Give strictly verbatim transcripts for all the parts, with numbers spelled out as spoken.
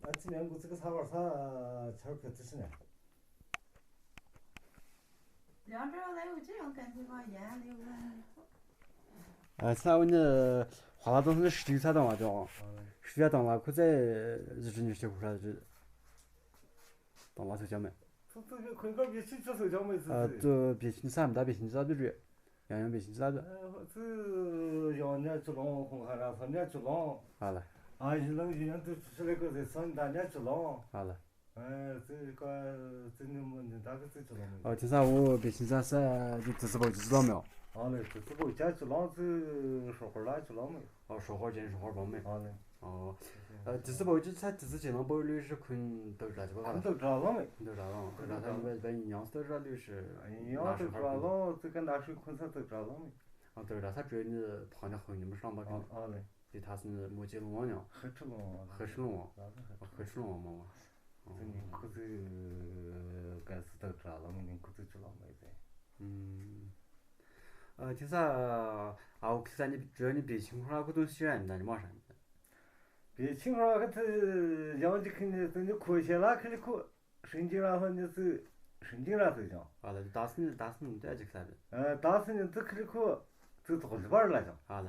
ཨ་ཙི་མེན་གོ་ཙི་གི་ས་བར་ས་ཆར་ཁ་ཙི་ཤི་ནས། ཡང་འགྲོ་ལེ་འུ་ཅི་ཡང་གན་ཅི་བ་ཡ་ལེ་འུ། ཨ་ས་འུ་ནི་ཧ་ལ་དང་ནི་ཤི་ས་དང་བ་ཅོ། ཤི་ས་དང་ལ་ཁུ་ཙེ་ཟི་ཅི་ཉི་ཤི་ཁུ་ར་ཟི། དང་ལ་སུ་ཅང་མེད། ཙི་ཙི་གི་ཁོན་ཀ་བེ་ཆི་ཅི་སུ་ཅང་མེད་ཙི་ཨ་ཙི། ཙི་བེ་ཆི་ས་མ་ད་བེ་ཆི་ས་དུ་རེད། ཡང་ཡང་བེ་ཆི་ས་དུ། ཨ་ཙི་ཡང་ཉ་ཅི་ལོང་ཁོང་ཧ་ར་ས་ཉ་ཅི་ལོང་། ཨ་ལ། ཨ་ཡི་ལང་ཡི་ཡང་དུ་ཅི་ལེ་གོ་ཟེ་སོན་ད་ཉ་ཅི་ལོང་། ཨ་ལ། ཨ་ཙི་ཀ་ཙི་ནི་མོ་ནི་ད་གི་ཙི་ཅི་ལོང་མེད། ཨ་ཏི་ས་འོ་བེ་ཆི་ས་ས་ཏི་ཙི་བོ་ཅི་ལོང་མེད། ཨ་ལེ་ཏི་ཙི་བོ་ཅ་ཅི་ལོང་ཙི་ཧྲོ་ཁོ་ལ་ཅི་ལོང་མེད། ཨ་ཧྲོ་ཁོ་ཅན་ཧྲོ་ཁོ་བོ་མེད། ཨ་ལེ། ཨོ། ཨ་ཏི་ཙི་བོ་ཅི་ས་ཏི་ཙི་ཅི་ལོང་བོ་ལུས་ཤི་ཁུན་ཏོ་ར་ཅི་བོ་ཁུན་ཏོ་ར་ལོང་མེད། ཁུན་ཏོ་ར་ལོང་། ཁུན་ཏོ་ར་ལོང་བེ་ཉང་སྟོ་ར་ལུས་ཤི། ཉང་སྟོ་ར་ལོང་ཙི་ཀ་ན་ཤི་ཁུན་ས་ཏོ་ར་ལོང་མེད། ཨ་ཏོ་ར་ས་ཏྲོ་ནི་ཕ་ན་ཁུན་ནི་མི་ཤོང་བ་ཀ། ཨ་ལེ། ཏི་ཐ་སི་ནི་མོ་ཅི་ལོང་ཉང་། ཧི་ཁྲི་ལོང་། ཧི་ཁྲི་ལོང་། ཧི་ཁྲི་ལོང་མོ། ཙི་ནི་ཁུ་ཙི་ག་སི་ཏོ་ར་ལོང་ནི་ཁུ་ཙི་ཅི་ལོང་མེད་ཟེ། ཨ་ཏི་ས་ཨའོ་ཁི་ས་ནི་ཏྲོ་ནི་བེ་ཆིང་ཧྲ་ཁུ་ཏུ་ཤི་ར་ནི་མ་ཧྲ་ནི། བེ་ཆིང་ཧྲ་ཁུ་ཏུ་ཡང་ཅི་ཁི་ནི་ཏུ་ནི་ཁོ་ཤེ་ལ་ཁི་ལི་ཁོ་ཧྲིན་ཅིང་ར་ཧོ་ནི་ཙི་ཧྲིན་ཅིང་ར་ཏུ་ཅང་། ཨ་ལ་ཏ་སི་ནི་ཏ་སི་ནི་ཏུ་ཨ་ཅི་ཁ་ལ་ཏུ། ཨ་ཏ་སི་ནི་ཏུ་ཁི་ལི་ཁོ་ཙི་ཏོག་ལི་བར་ལ་ཅང་། ཨ་ལ།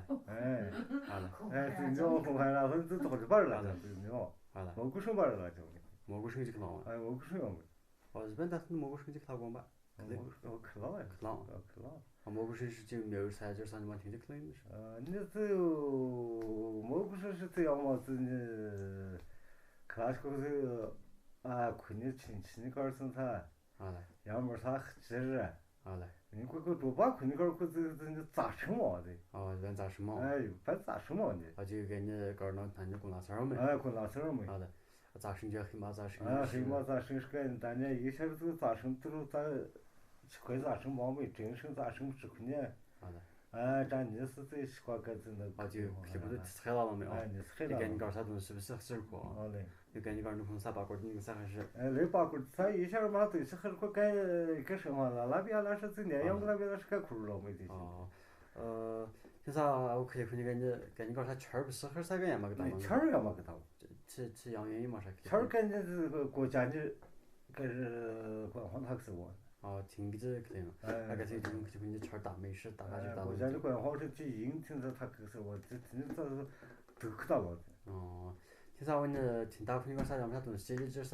ཨ་ལ། ཨ་ཙི་ཉོ་ཁོ་ཧ་ར་ཧོ་ནི་ཙི་ཏོག་ལི་བར་ལ་ཅང་ཙི་ཉོ། ཨ་ལ། མོ་གུ་ཧྲིང་བར་ལ་ཅང་། མོ་གུ་ཧྲིང་ཅིག་ལོང་། ཨ་མོ་གུ་ཧྲིང་ཡོང་། ཨོ་ཟི་བན་ཏ་སི་ནི་མོ་གུ་ཧྲིང་ཅིག་ལྷག་གོང་པ། ཨོ་ཁི་ལོ་ཨེ། ཁི་ལོ། ཨོ་ཁི་ལོ། ཨ་མོ་གུ་ཧྲིང་ཧྲི་ཅིག་མེ་འུ་ས་ཡ་ཇར་ས་ནི་མ་ཐེང་ཅིག་ཁི་ལོ་ཡིན་ནི་ཤ། ཨ་ནི་ཙི་མོ་གུ་ཧྲིང་ཧྲི་ཙི་ཡང་མ་ཙི་ནི་ཁ་ཤ་ཁོ་ཙི་ཨ་ཁུ་ནི་ཆིན་ཆིན་ནི་ཀར་སོང་ས། ཨ་ལ། ཡང་མ་ས་ཁི་ཅི་ར། ཨ་ལ། ནི་ཁོ་ཁོ་དོ་པ་ཁུ་ནི་ཀར་ཁོ་ཙི་ཙི་ནི་ཙ་ཧྲིང་མོ་ཨ་དེ། ཨ་ལ་ཙ་ཧྲིང་མོ། ཨ་ཡུ་པ་ཙ་ཧྲིང་མོ་ནི། ཨ་ཅི་གན་ནི་ཀར་ནོ་ཐ་ནི་ཀུན་ལ་སར་མེ། ཨ་ཀུན་ལ་སར་མེ། ཨ་ལ། ཙ་ཧྲིང་ཇ་ཧི་མ་ཙ་ཧྲིང་། ཨ་ཧི་མ་ཙ་ཧྲིང་ཤ་ཀ་ཡིན་ད་ནི་ཡི་ཤར་ཙུ་ཙ་ཧྲིང་ཏུ་རུ་ཙ་ཆི་ཁོའི་ཙ་ཧྲིང་མང་མི་ཀྲིང་ཧྲིང་ཙ་ཧྲིང་ཆི་ཁུ་ནི། ཨ་ལ། ཨ་ད་ནི་སི་ཙི་ཤི་ཁ་ཀ་ཙི་ནི། ཨ་ཅི་ཁི་ལི་བུ་ཏི་ཚི་ཁ་ལ་ལ་མེ། ཨ་ནི་ཚི་ཁ་ལ་ལ། གན་ཀར་ས་དུང་སི་བི་སི་ཁ་ཟེར་ཁོ། ཨ་ལེ། ཡུ་གན་ནི་ཀར་ནུ་ཁུང་ས་པ་ཀོར་ཏི་ནི་ས་ཁ་ཤི། ཨ་ལེ་པ་ཀོར་ཏི་ས་ཡི་ཤར་མ་ཏུ་ཤི་ཁར་ཁོ་ཀ་ཀ་ཤི་མ་ལ་ལ་བི་ཨ་ལ་ཤི་ཙི་ནི་ཡང་ལ་བི་ཨ་ལ་ཤི་ཀ་ཁུར་ལོ་མི་ཏི་ཤི། ཨ་ཨ་ཤི་ས་ཨ་ཁེ་ཁུ་ནི་གན་ནི་གན་ནི་ཀར་ས་ཆར་བི་སི་ཁར་ས་གན་ཡ་མ་གི་ཏ་ནི་ཆར་ཡ་མ་གི་ཏ། ཆི་ཆི་ཡང་ཡང་ཡིན་མ་ཧྲ་ཁེ། ཆར་གན་ནི་གོ་ཅ་ནི་ཀ་ཀོ་ཧོན་ཧག་སི་བོ། ཨ་ཐིང་གི་ཙི་ཁེ་ལེ་ཡང་། ཨ་ཀ་ཚེ་ཐིང་ཁེ་ཁུ་ནི་ཆར་ཏ་མེ་ཤི་ཏ་ཀ་ཅི་ཏ་གོ་ཅ་ནི་ཀོ་ཧོན་ཧག་ཅི་ཡིན་ཐིང་ས་ཐག་གི་སི་བོ་ཙི་ཐིང་ས་དུག་ཁི་ཏ་བོ། ཨོ། ཁྱེད་ས་བོ་ནི་ཐིན་ཐག་ཁུ་ནི་ག་ས་ཡམ་ས་དུང་སྐྱེ་རྒྱུ་ཅི་ས་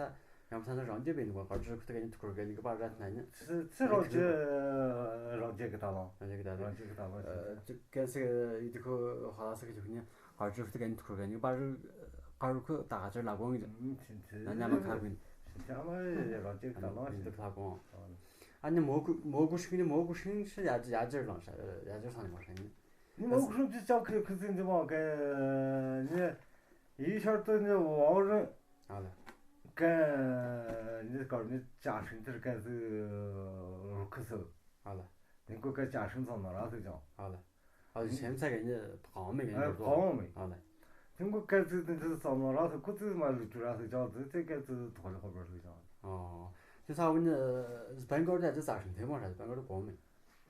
ཡམ་ས་ན་རང་རྒྱུད་པའི་ནི་གོ་གར་ཅི་ཁུ་ཐག་གི་ནི་ཐུག་གི་ནི་གི་པར་ར་ཐ་ན་ནི། ཚི་ཚི་རང་རྒྱུད་རང་རྒྱུད་གི་ད་ལོ། རང་རྒྱུད་གི་ད་ལོ། རང་རྒྱུད་གི་ད་ལོ། ཨ་ཅི་ཀན་སི་ཡི་དི་ཁུ་ཧ་ལ་སི་གི་ཁུ་ནི་གར་ཅི་ཁུ་ཐག་གི་ནི་ཐུག་གི་ནི་གི་པར་གར་ཁུ་ད་ག་ཅི་ལ་གོང་གི་ན་ཉམ་ཁ་གི་ནི། ཉམ་རང་རྒྱུད་གི་ད་ལོ་ནི་དི་ཁ་གོང་། ཨ་ནི་མོ་གུ་མོ་གུ་ཤིང་ནི་མོ་གུ་ཤིང་ཤི་ཡ་ཡ་ཇེར་ལང་ཤ་ཡ་ཇེར་སང་ནི་མ་ཤ་ནི། ནི་མོ་གུ་ཤིང་ཅི་ཅག་ཁི་ཁི་ཙི་ནི་མོ་ག་ནི་ཡི་ཤར་ཏུ་ནི་བའོ་རུ། ཨ་ལ། ག་ནི་གར་ནི་ཅ་ཤིང་ཏིར་ག་ཟི་རུ་ཁི་སི། ཨ་ལ། ནི་གུ་ག་ཅ་ཤིང་ཙམ་ན་ར་སི་ཅང་། ཨ་ལ། ཨ་ལ་སེམས་ས་ག་ནི་ཕང་མི་ག་ནི་ཨ་ཕང་མི། ཨ་ལ། ནི་གུ་ག་ཙི་ཏི་ཙི་ཙམ་ན་ར་སི་ཁུ་ཙི་མ་ལུ་ཏུ་ར་སི་ཅང་ཙི་ཙི་ག་ཙི་ཐོག་ལ་ཁོ་བར་སི་ཅང་། ཨ། ཅི་ས་བོ་ནི་སྤེན་གར་ད་ཅི་ཅ་ཤིང་ཏེ་མ་ར་སྤེན་གར་གོ་མི།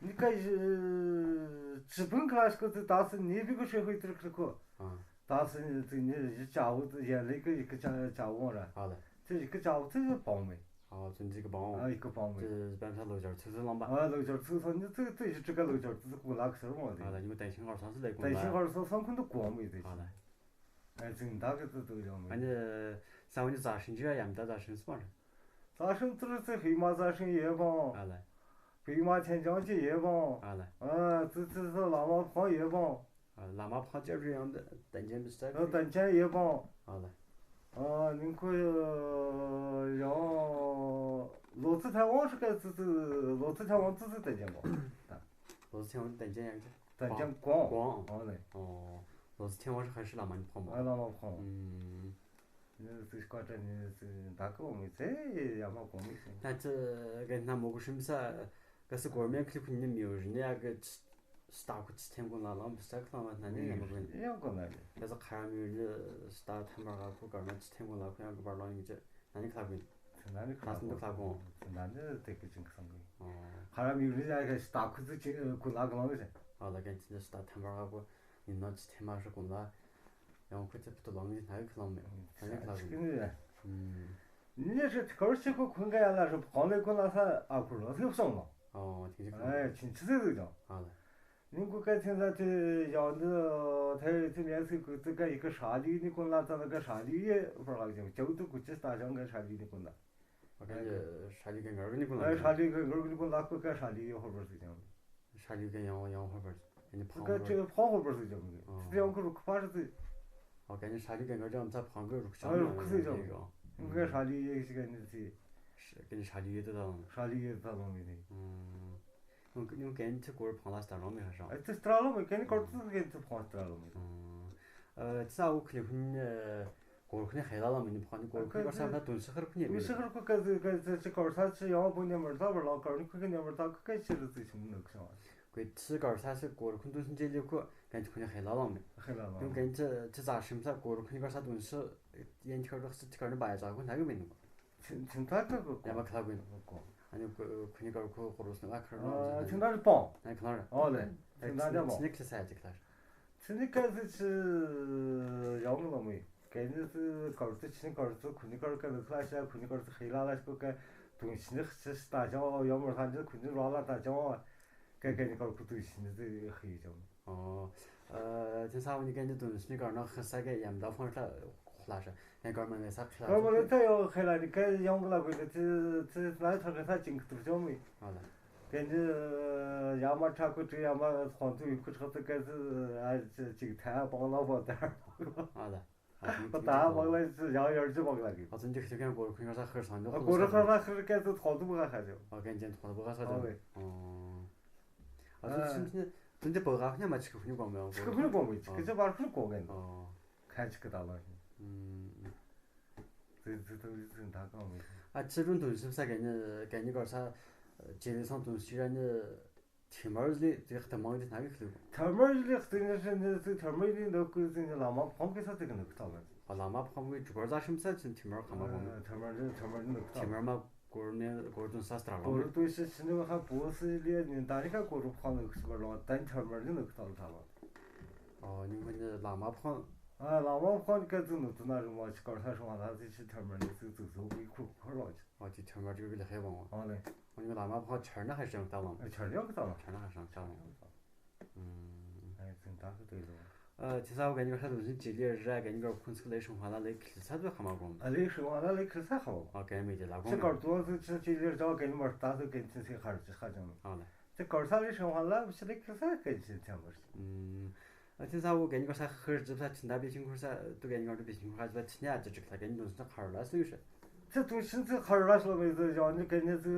ནི་ཀ་ཡི་ཅི་བུན་ཁ་ཤི་ཀ་ཙི་ད་སི་ནི་བི་གུ་ཤེ་ཧུའི་ཏིར་ཁི་ཁོ། ཨ། ད་སི་ནི་ཙི་ནི་ཡི་ཅ་བོ་ཡ་ལི་ཀ་ཡི་ཀ་ཅ་ཅ་བོ་ར། ཨ་ལ། ཙི་ཡི་ཀ་ཅ་བོ་ཙི་ཡི་བོང་མི། ཨ་ཙི་ནི་ཀ་བོང་། ཨ་ཡི་ཀ་བོང་མི། ཙི་སྤེན་ས་ལོ་ཇར་ཚུགས་སི་ལམ་པ། ཨ་ལོ་ཇར་ཚུགས་སོ་ནི་ཙི་ཙི་ཡི་ཅི་ཀ་ལོ་ཇར་ཙི་ཀུ་ལག་སར་མོ་ཏེ། ཨ་ལ་ནི་མོ་ཏན་ཤིང་ཧར་སོང་སི་ལེ་ཀུ་ལ། ཏན་ཤིང་ཧར་སོང་སོང་ཀུན་ཏུ་གོ་མི་ཏེ། ཨ་ལ། ཨ་ཙི་ད་ཀ་ཙི་ཏུ་ཡོང་མི། ཨ་ནི་ས་བོ་ནི་ཙ་ཤིང་ཅི་ཡ་ཡམ་ད་ཙ་ཤིང་སི་པ་ར། ཙ་ཤིང་ཙི་རུ་ཙི་ཧི་མ་ཙ་ཤིང་ཡེ་བོང་། ཨ་ལ། ཧི་མ་ཆེན་ཅང་ཅི་ཡེ་བོང་། ཨ་ལ། ཨ་ཙི་ཙི་ཙི་ལ་མ་ཕང་ཡེ་བོང་། ཨ་ལ་མ་ཕང་ཅི་རུ་ཡང་ཏན་ཅན་བི་སྟ། ཨ་ཏན་ཅན་ཡེ་བོང་། ཨ་ལ། ཨ་ནིང་ཁོ་ཡང་ལོ་ཙི་ཐན་ཝང་ཧྲི་ཀ་ཙི་ཙི་ལོ་ཙི་ཐན་ཝང་ཙི་ཙི་ཏན་ཅན་བོང་། ལོ་ཙི་ཐན་ཝང་ཏན་ཅན་ཡང་ཅི། ཏན་ཅན་གོང་གོང་། ཨ་ལེ། ཨོ། ལོ་ཙི་ཐན་ཝང་ཧྲི་ཁ་ཧྲི་ལ་མ་ནི་ཕང་མོ། ཨ་ལ་མ་ཕང་། ཨུམ། ནི་ཙི་ཀ་ཏྲ་ནི་ཙི་ད་ཀ་བོ་མི་ཚེ་ཡ་མ་གོ་མི་ཚེ། ད་ཙི་ག་ན་མོ་གུ་ཤིམ་ས་ག་སི་གོར་མེན་ཁི་ཁུ་ནི་མི་ཡོ་རི་ནི་ཡ་ག་སི་ཏ་ཁུ་ཙི་ཐེམ་གུན་ལ་ལང་བི་ས་ཁ་ལང་བ་ན་ནི་ཡ་མ་གོ་ནི། ཡ་གོ་ན་ནི། ག་སི་ཁ་ར་མི་ཡོ་རི་ནི་སི་ཏ་ཐེམ་པ་ག་ཁུ་གར་ན་ཙི་ཐེམ་གུན་ལ་ཁུ་ཡ་ག་བར་ལང་ཡིན་ཅི་ན་ནི་ཁ་གུན། ན་ནི་ཁ་གུན་ཁ་གུན། ན་ནི་ཏེ་གི་ཅིང་ཁ་སང་གི། ཁ་ར་མི་ཡོ་རི་ནི་ཡ་ག་སི་ཏ་ཁུ་ཙི་ཅི་གུན་ལ་ག་ལང་ཡིན་ཅི། ཨ་ལ་གན་ཙི་ནི་སི་ཏ་ཐེམ་པ་ག་ཁུ་ཡིན་ན་ཙི་ཐེམ་པ་ཧྲི་གུན་ལ། ཡང་ཁུ་ཙི་ཕུ་ཏུ་ལང་ཡིན་ན་ནི་ཁ་ལང་མེ། ན་ནི་ཁ་གུན། ཨུམ། ནི་ཧྲི་ཁོར་ཤི་ཁོ་ཁུན་ག་ཡ་ལ་ཧྲི་ཁོང་ལེ་ཁོ་ན་ས་ཨ་ཁུ་རོ་ཐེབས་སོང་ལོ། ཨོ། ཐིང་ཅི་ཁོ། ཨེ་ཆིན་ཆི་ཟེར་ཟིག་ཅང་། ཨ་ལ། ནི་ཁོ་སྐད་ཆེན་ས་ཏེ་ཡང་ཏེ་ཐེ་ཏེ་ནེ་སི་ཁུ་ཏེ་ཀ་ཡི་ཀ་ཧྲ་ལི་ནི་ཁོ་ན་ཙ་ན་ཀ་ཧྲ་ལི་ཡེ་ཕར་ག་ཅང་ཅའུ་ཏུ་ཁུ་ཅི་སྟ་ཅང་ཀ་ཧྲ་ལི་ནི་ཁོ་ན། ཨ་ཀ་ནི་ཧྲ་ལི་ཀ་ངར་གི་ནི་ཁོ་ན། ཨེ་ཧྲ་ལི་ཀ་ངར་གི་ནི་ཁོ་ན་ཁོ་ཀ་ཧྲ་ལི་ཡེ་ཧོར་བར་ཟིག་ཅང་། ཧྲ་ལི་ཀ་ཡང་ཡང་ཧོར་བར་ཟིག་ཨ་ནི་ཕང་ཀ་ཧོར་ཅི་ཕང་ཧོར་བར་ཟིག་ཅང་གི། ཨོ། ཏེ་ཡང་ཁོ་རུ་ཁུ་ཕ་ར་ཟིག་ཨོ་ཀ་ནི་ཧྲ་ལི་ཀ་ངར་ཅང་ཙ་ཕང་ཀ་རུ་ཁུ་ཅང་། ཨ་རུ་ཁུ་ཟིག་ཅང་གི། ཨོ་ཀ་ཧྲ་ལི་ཡེ་ཞིག་ཀ་ནི་ཟིག་ཀ་ནི་ཧྲ་ལི་ཡེ་ཏེ་ད་ལོང་། ཧྲ་ལི་ཡེ་ཏེ་ད་ལོང་གི་ནི། ཨུམ། ནུ་ནུ་ཀན་ཚི་གོར་ཕང་ལ་སྟ་རོ་མི་ཧ་ཤང་། ཨེ་ཚི་སྟ་རོ་མི་ཀན་གོར་ཚི་ཀན་ཚི་ཕང་སྟ་རོ་མི། ཨ་ཚ་འུ་ཁི་ལི་ཧུན་གོར་ཁུ་ནི་ཧེ་ལ་ལ་མི་ནི་ཕང་ནི་གོར་ཁུ་གར་ས་ད་དུན་སི་ཁར་ཁུ་ནི་མི། དུན་སི་ཁར་ཁུ་ཀ་ཚི་ཀ་ཚི་ཚི་གོར་ས་ཚི་ཡང་པོ་ནི་མར་ད་བར་ལ་གོར་ནི་ཁུ་ཀི་ནི་མར་ད་ཁུ་ཀ་ཆི་རུ་ཚི་ཆུང་ནུ་ཤང་། ཀོ་ཚི་གོར་ས་ཚི་གོར་ཁུ་དུན་སི་ཇེ་ལི་ཁུ་ཀན་ཚི་ཁུ་ནི་ཧེ་ལ་ལ་མི། ཧེ་ལ་ལ་ནུ་ཀན་ཚི་ཚི་ཛ་ཤིམ་ས་གོར་ཁུ་ནི་གར་ས་དུན་སི་ཡན་ཁར་རག་སི་ཚི་གར་ནི་བ་ཡ་ཛ་ཁུ་ན་གི་མི་ནུ། ཚིན་ཚིན་ཐག་གི་གོ། ཡ་མ་ཁ་གོ་ཡིན་གོ། ཨ་ནི་ཁུ་ཁུ་ནི་གར་ཁུ་ཁོ་རུ་སི་ནི་ལ་ཁར་ནོ། ཨ་ཚིན་ཐག་རི་པོང་། ཨ་ཁ་ལ་ར། ཨོ་ལེ། ཚིན་ཐག་རི་པོང་། ཚིན་ནི་ཁི་ལ་ས་ཡ་ཅིག་ལ། ཚིན་ནི་ཀ་ཟི་ཆི་ཡོང་ལོ་མི། ཀ་ནི་ཚི་གར་ཚི་ཆི་ནི་གར་ཚི་ཁུ་ནི་གར་ཀ་ནི་ཁ་ལ་ཤ་ཁུ་ནི་གར་ཚི་ཧི་ལ་ལ་ཤ་ཀོ་ཀ་དུང་ཆི་ནི་ཁི་ཆི་ཤི་ཏ་ཅང་ཡོང་མོ་ལྷ་ནི་ཁུ་ནི་ར་ལ་ཏ་ཅང་ཀ་ཀ་ནི་གར་ཁུ་དུང་ཆི་ནི་ཚི་ཧི་ཅང་། ཨོ། ཨ་ཚིན་ས་བོ་ནི་ཀ་ནི་དུང་ཆི་ནི་གར་ན་ཁི་ས་ཀ་ཡམ་ད་ཕོན་ཁ་ལ་ཤ། ཡང་གར་མ་ནི་ས་ཁི་ལ་གར་མ་ནི་ས་ཡོང་ཁི་ལ་ནི་ཀ་ཡོང་གི་ལ་གོ་ནི་ཚི་ཚི་ན་ཐག་གི་ས་ཅིང་གི་ཏུ་ཅོ་མི། ཨ་ལ། ཀ་ནི་ཡ་མ་ཁྲ་ཁུ་ཏྲི་ཡ་མ་ཁོང་ཚུ་ཡུ་ཁུ་ཁྲག་ཏུ་ཀ་ཚི་ཨ་ཅིག་ཐ་པང་ལ་བོ་ད། ཨ་ལ། ཨ་ཚིན་པ་ད་པང་ལ་ཅི་ཡང་ཡར་ཅི་པང་ལ་གི། ཨ་ཚིན་ཅི་ཁི་ཁན་གོར་ཁུ་ནི་གར་ས་ཁིར་སང་ནི། ཨ་གོར་ཁུ་ནི་གར་ས་ཁིར་ཀ་ཚི་ཐོག་ཏུ་བ་ཁ་ཅོ། ཨ་ཀན་ཅན་ཐོག་ཏུ་བ་ཁ་ས་ཅོ། ཨ་ལེ། ཨ། ཨ་ཚིན་ཚིན་ཚིན་ཏེ་བ་ཁ་ཁ་ཉ་མ་ཅི་ཁུ་ནི་གོ་མེ། ཅི་ཁུ་ནི་གོ་མེ། ཅི་ཁི་ཅི་བར་ཁུ་ནི་གོ་གན། ཨ། ཁ་ཅི་ཁི་ད་ལ་ཧི། ཨུམ། ཚིན་ཚིན་ཚིན་ཚིན་ད་གང་མེ། ཨ་ཚི་རུན་དུང་ཆིམ་ས་ཀ་ནི་ཀ་ནི་གར་ས་ཅི་ལི་སང་དུང་ཆི་ར་ནི། ཐེ་མར་ལི་ཏེ་ཁ་ཏ་མང་ཏེ་ན་གི་ཁི་ལུ། ཐེ་མར་ལི་ཁི་ཏེ་ནི་ཤི་ནི་ཚི་ཐེ་མར་ལི་ནོ་ཀུ་ཚི་ནི་ལ་མ་ཕོམ་གི་ས་ཏེ་གི་ནོ་ཀུ་ཏ་ལ། ཨ་ལ་མ་ཕོམ་གི་ཇུ་གར་ཛ་ཤིམ་ས་ཚི་ཐེ་མར་ཁ་མ་ཕོམ། ཨ་ཐེ་མར་ལི་ཐེ་མར་ལི་ནོ་ཀུ་ཏ། ཐེ་མར་མ་གོར་ནི་གོར་དུན་ས་སྟ་ར་གོར་དུན་ཤི་ཤི་ནི་ཁ་པོ་སི་ལི་ནི་ད་ནི་ཁ་གོར་ཕོམ་ནོ་ཀུ་སི་མ་ལོ་ད་ཐེ་མར་ལི་ནོ་ཀུ་ཏ་ལ་ཏ་ལ། ཨོ་ནི་ཁོ་ནི་ལ་མ་ཕོམ། ཨ་ལ་མ་ཕོམ་ཀ་ཚི་ནོ་ཏུ་ན་རུ་མ་ཅི་གར་ས་ཤོང་ལ་ཚི་ཤི་ཐེ་མར་ལི་ཚི་ཚུ་ཚུ་གི་ཁུ་ཁོ་ལོ་ཅི། ཨོ་ཅི་ཐེ་མར་ཅི་གི་ལ་ཧེ་བང་བ། ཨོ་ལེ། ཨོ་ནི་ལ་མ་ཕོམ་ཆར་ན་ཧ་ཤང་ཏ་ལོང་། ཨ་ཆར་ཡོང་གི་ཏ་ལོང་། ཆར་ན་ཧ་ཤང་ཏ་ལོང་། ཨུམ། ཨེ་ཚིན་ད་ཁི་ཏེ་ལོ། ཨ་ཚིན་ས་བོ་ཀ་ནི་གར་ས་དུང་ཆི་ཅི་ལི་ར་ཀ་ནི་གར་ཁུན་ཚི་ལེ་ཤོང་ཧ་ལ་ལེ་ཁི་ལི་ས་དུ་ཁ་མ་གོང་། ཨ་ལེ་ཤོང་ཧ་ལ་ལེ་ཁི་ལི་ས་ཁ་བོ། ཨ་ཀ་མི་ཏེ་ལ་གོང་། ཚི་གར་དུང་ཚི་ཅི་ལི་ར་ཀ་ནི་མར་ཏ་ཚི་ཀ་ནི་ཚིན་ཚི་ཁར་ཅི་ཁ་ཅང་། ཨ་ལེ། ཚི་གར་ས་ལེ་ཤོང་ཧ་ལ་བི་ཤི་ལེ་ཁི་ལི་ས་ཀ་ནི་ཚིན་ཚང་བར། ཨུམ། ཨ་ཚིན་ས་བོ་ཀ་ནི་གར་ས་ཁིར་ཇི་ས་ཚིན་ད་བི་ཤིང་ཁུར་ས་དུ་ཀ་ནི་གར་དུ་བི་ཤིང་ཁུར་ས་ཇི་ས་ཚིན་ཡ་ཅི་ཅིག་ལ་ཀ་ནི་དུང་ཚི་ཁར་ལ་སུ་ཡོད་ཤ། ཚི་དུང་ཆིན་ཚི་ཁར་ར་ཤོ་མི་ཚི་ཡང་ནི་ཀ་ནི་ཚི་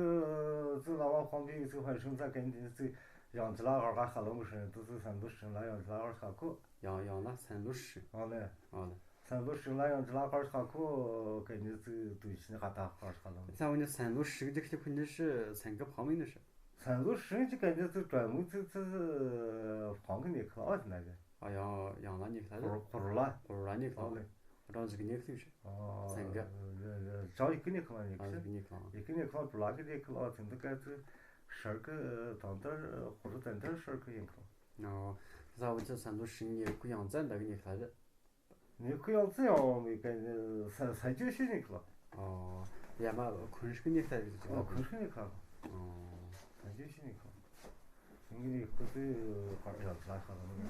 ཚི་ལ་བ་ཁོང་པི་ཚི་ཧ་ཤུན་ཚ་ཀ་ནི་ཚི་ཡང་ཅི་ལ་ཧར་ཁ་ཁ་ལོང་ཤིན་ཏུ་ཚི་སན་དུ་ཤིན་ལ་ཡང་ཅི་ལ་ཧར་ཁ་ཁོ། ཡང་ཡང་ལ་སན་དུ་ཤིན། ཨ་ལེ། ཨ་ལེ། སན་དུ་ཤིན་ལ་ཡང་ཅི་ལ་ཧར་ཁ་ཁོ་ཀ་ནི་ཚི་དུང་ཆིན་ཁ་ཏ་ཧར་ཁ་ལོང་། ཚ་བོ་ནི་སན་དུ་ཤིན་ཅིག་ཅིག་ཁུ་ནི་ཤི་སན་ཀ་ཕང་མི་ནི་ཤི། སན་དུ་ཤིན་ཅིག་ཀ་ནི་ཚི་ཏྲ་མུ་ཚི་ཚི་ཕང་གི་ནི་ཁ་ཨ་ཚི་ན་གི། ཨ་ཡང་ཡང་ལ་ནི་ཁ་ལ། ཁོར་ཁོར་ལ། ཁོར་ལ་ནི་ཁ་ལ། ཨ་ལེ། རང་ཟིག་ནི་ཁ་ལ་ཤི། ཨ་སན་ཀ། ཅང་ཡི་ཀི་ནི་ཁ་ལ་ནི་ཁ་ལ། ཡི་ཀི་ནི་ཁ་ལ། ཡི་ཀི་ནི་ཁ་ལ་ཁོར་ལ་ཀི་ནི་ཁ་ལ་ཚིན་དུ་ཀ་ཚི་ཤར་ཀི་ཏང་ཏར་ཁོར་ཏན་ཏར་ཤར་ཀི་ཡིན་ཁ་ལ། ཨོ། ཟ་བོ་ཚི་སན་དུ་ཤིན་ནི་ཁུ་ཡང་ཙན་ད་གི་ནི་ཁ་ལ། ནི་ཁུ་ཡང་ཙི་ཡང་མི་ཀ་ནི་ས་ས་ཅུ་ཤི་ནི་ཁ་ལ། ཨོ། ཡ་མ་ཁུན་ཤི་ནི་ཁ་ལ་ཟིག་ཅི། ཨོ་ཁུན་ཤི་ནི་ཁ་ལ། ཨོ། ས་ཅུ་ཤི་ནི་ཁ་ལ། ནི་ཁུ་ཚི་ཁ་ཡང་ཙི་ལ་ཁ་ལ་མི།